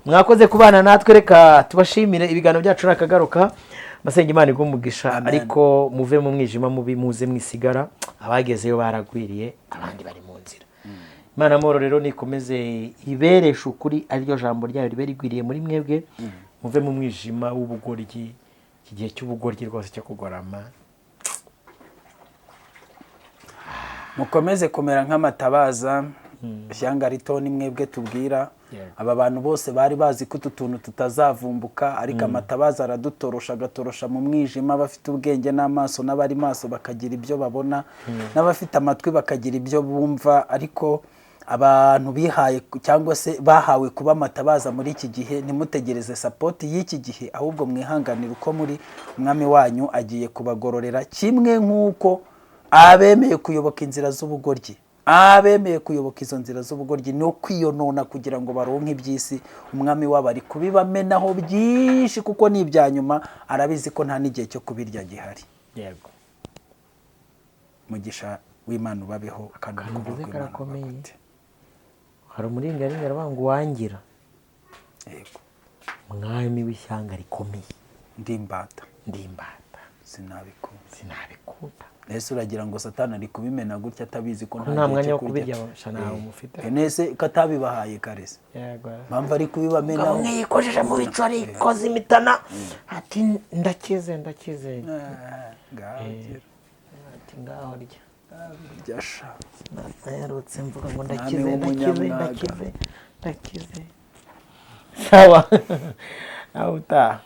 mwakoze kubana natwe, reka tubashimire. Ibiganiro byacu nakagaruka. Masenga Imana iguhe umugisha. Amen. Ariko muve mu mwijima mubi, muze mwisigara. Abagezeyo baragwiriye, abandi bari mu nzira. Imana amahoro rero nikomeze ibereshe ukuri, ariryo jambo ryayo ribe rigwiriye muri mwebwe. Muve mu mwijima w'ubugoryi, iki gihe cy'ubugoryi rwose cyo kugorama. Mukomeze kumera nk'amatabaza, ishyanga rito ni mwebwe tubwira. Aba bantu bose bari bazi ko utu tuntu tutazavumbuka, ariko amatabaza aradutorosha, agatorosha mu mwijima. Abafite ubwenge n'amaso n'abari maso bakagira ibyo babona, n'abafite amatwi bakagira ibyo bumva. Ariko Abantu bihaye cyangwa se bahawe kuba amatabaza muri iki gihe, ntimutegereze support y'iki gihe, ahubwo mwihanganire uko muri. Umwami wanyu agiye kubagororera, kimwe nk'uko abemeye kuyoboka inzira z'ubugoryi, abemeye kuyoboka izo nzira z'ubugoryi no kwiyonona kugira ngo baronke iby'isi, umwami wabo ari kubibamenaho byinshi, kuko ni ibya nyuma, arabizi ko nta n'igihe cyo kubirya gihari. Mugisha w'Imana ubabeho, kandi Akantu ukuboko uvuze kw'Imana karakomeye. ubagute. Hari umuringaringa aravuga ngo uwangira mwami w'ishyanga rikomeye, Ndi imbata, ndi imbata, sinabikunda. Sinabikunda. Ese uragira ngo Satani ari kubimena gutya atabizi ko nta gihe mwanya cyo wo kurya? kubirya sha, ntawe mufite. Nese ko atabibahaye kare se? Mpamvu ari kubibamenaho. Umwe yikojeje mu bicu, arikoza imitana, ati: "Ndakize, ndakize." Ngaho gira. Ati: "Ngaho rya." Rya sha. Naherutse mvuga ngo ndakize, ndakize. W'umunyamwaga. Ndakize, ndakize. Sawa, nawe utaha.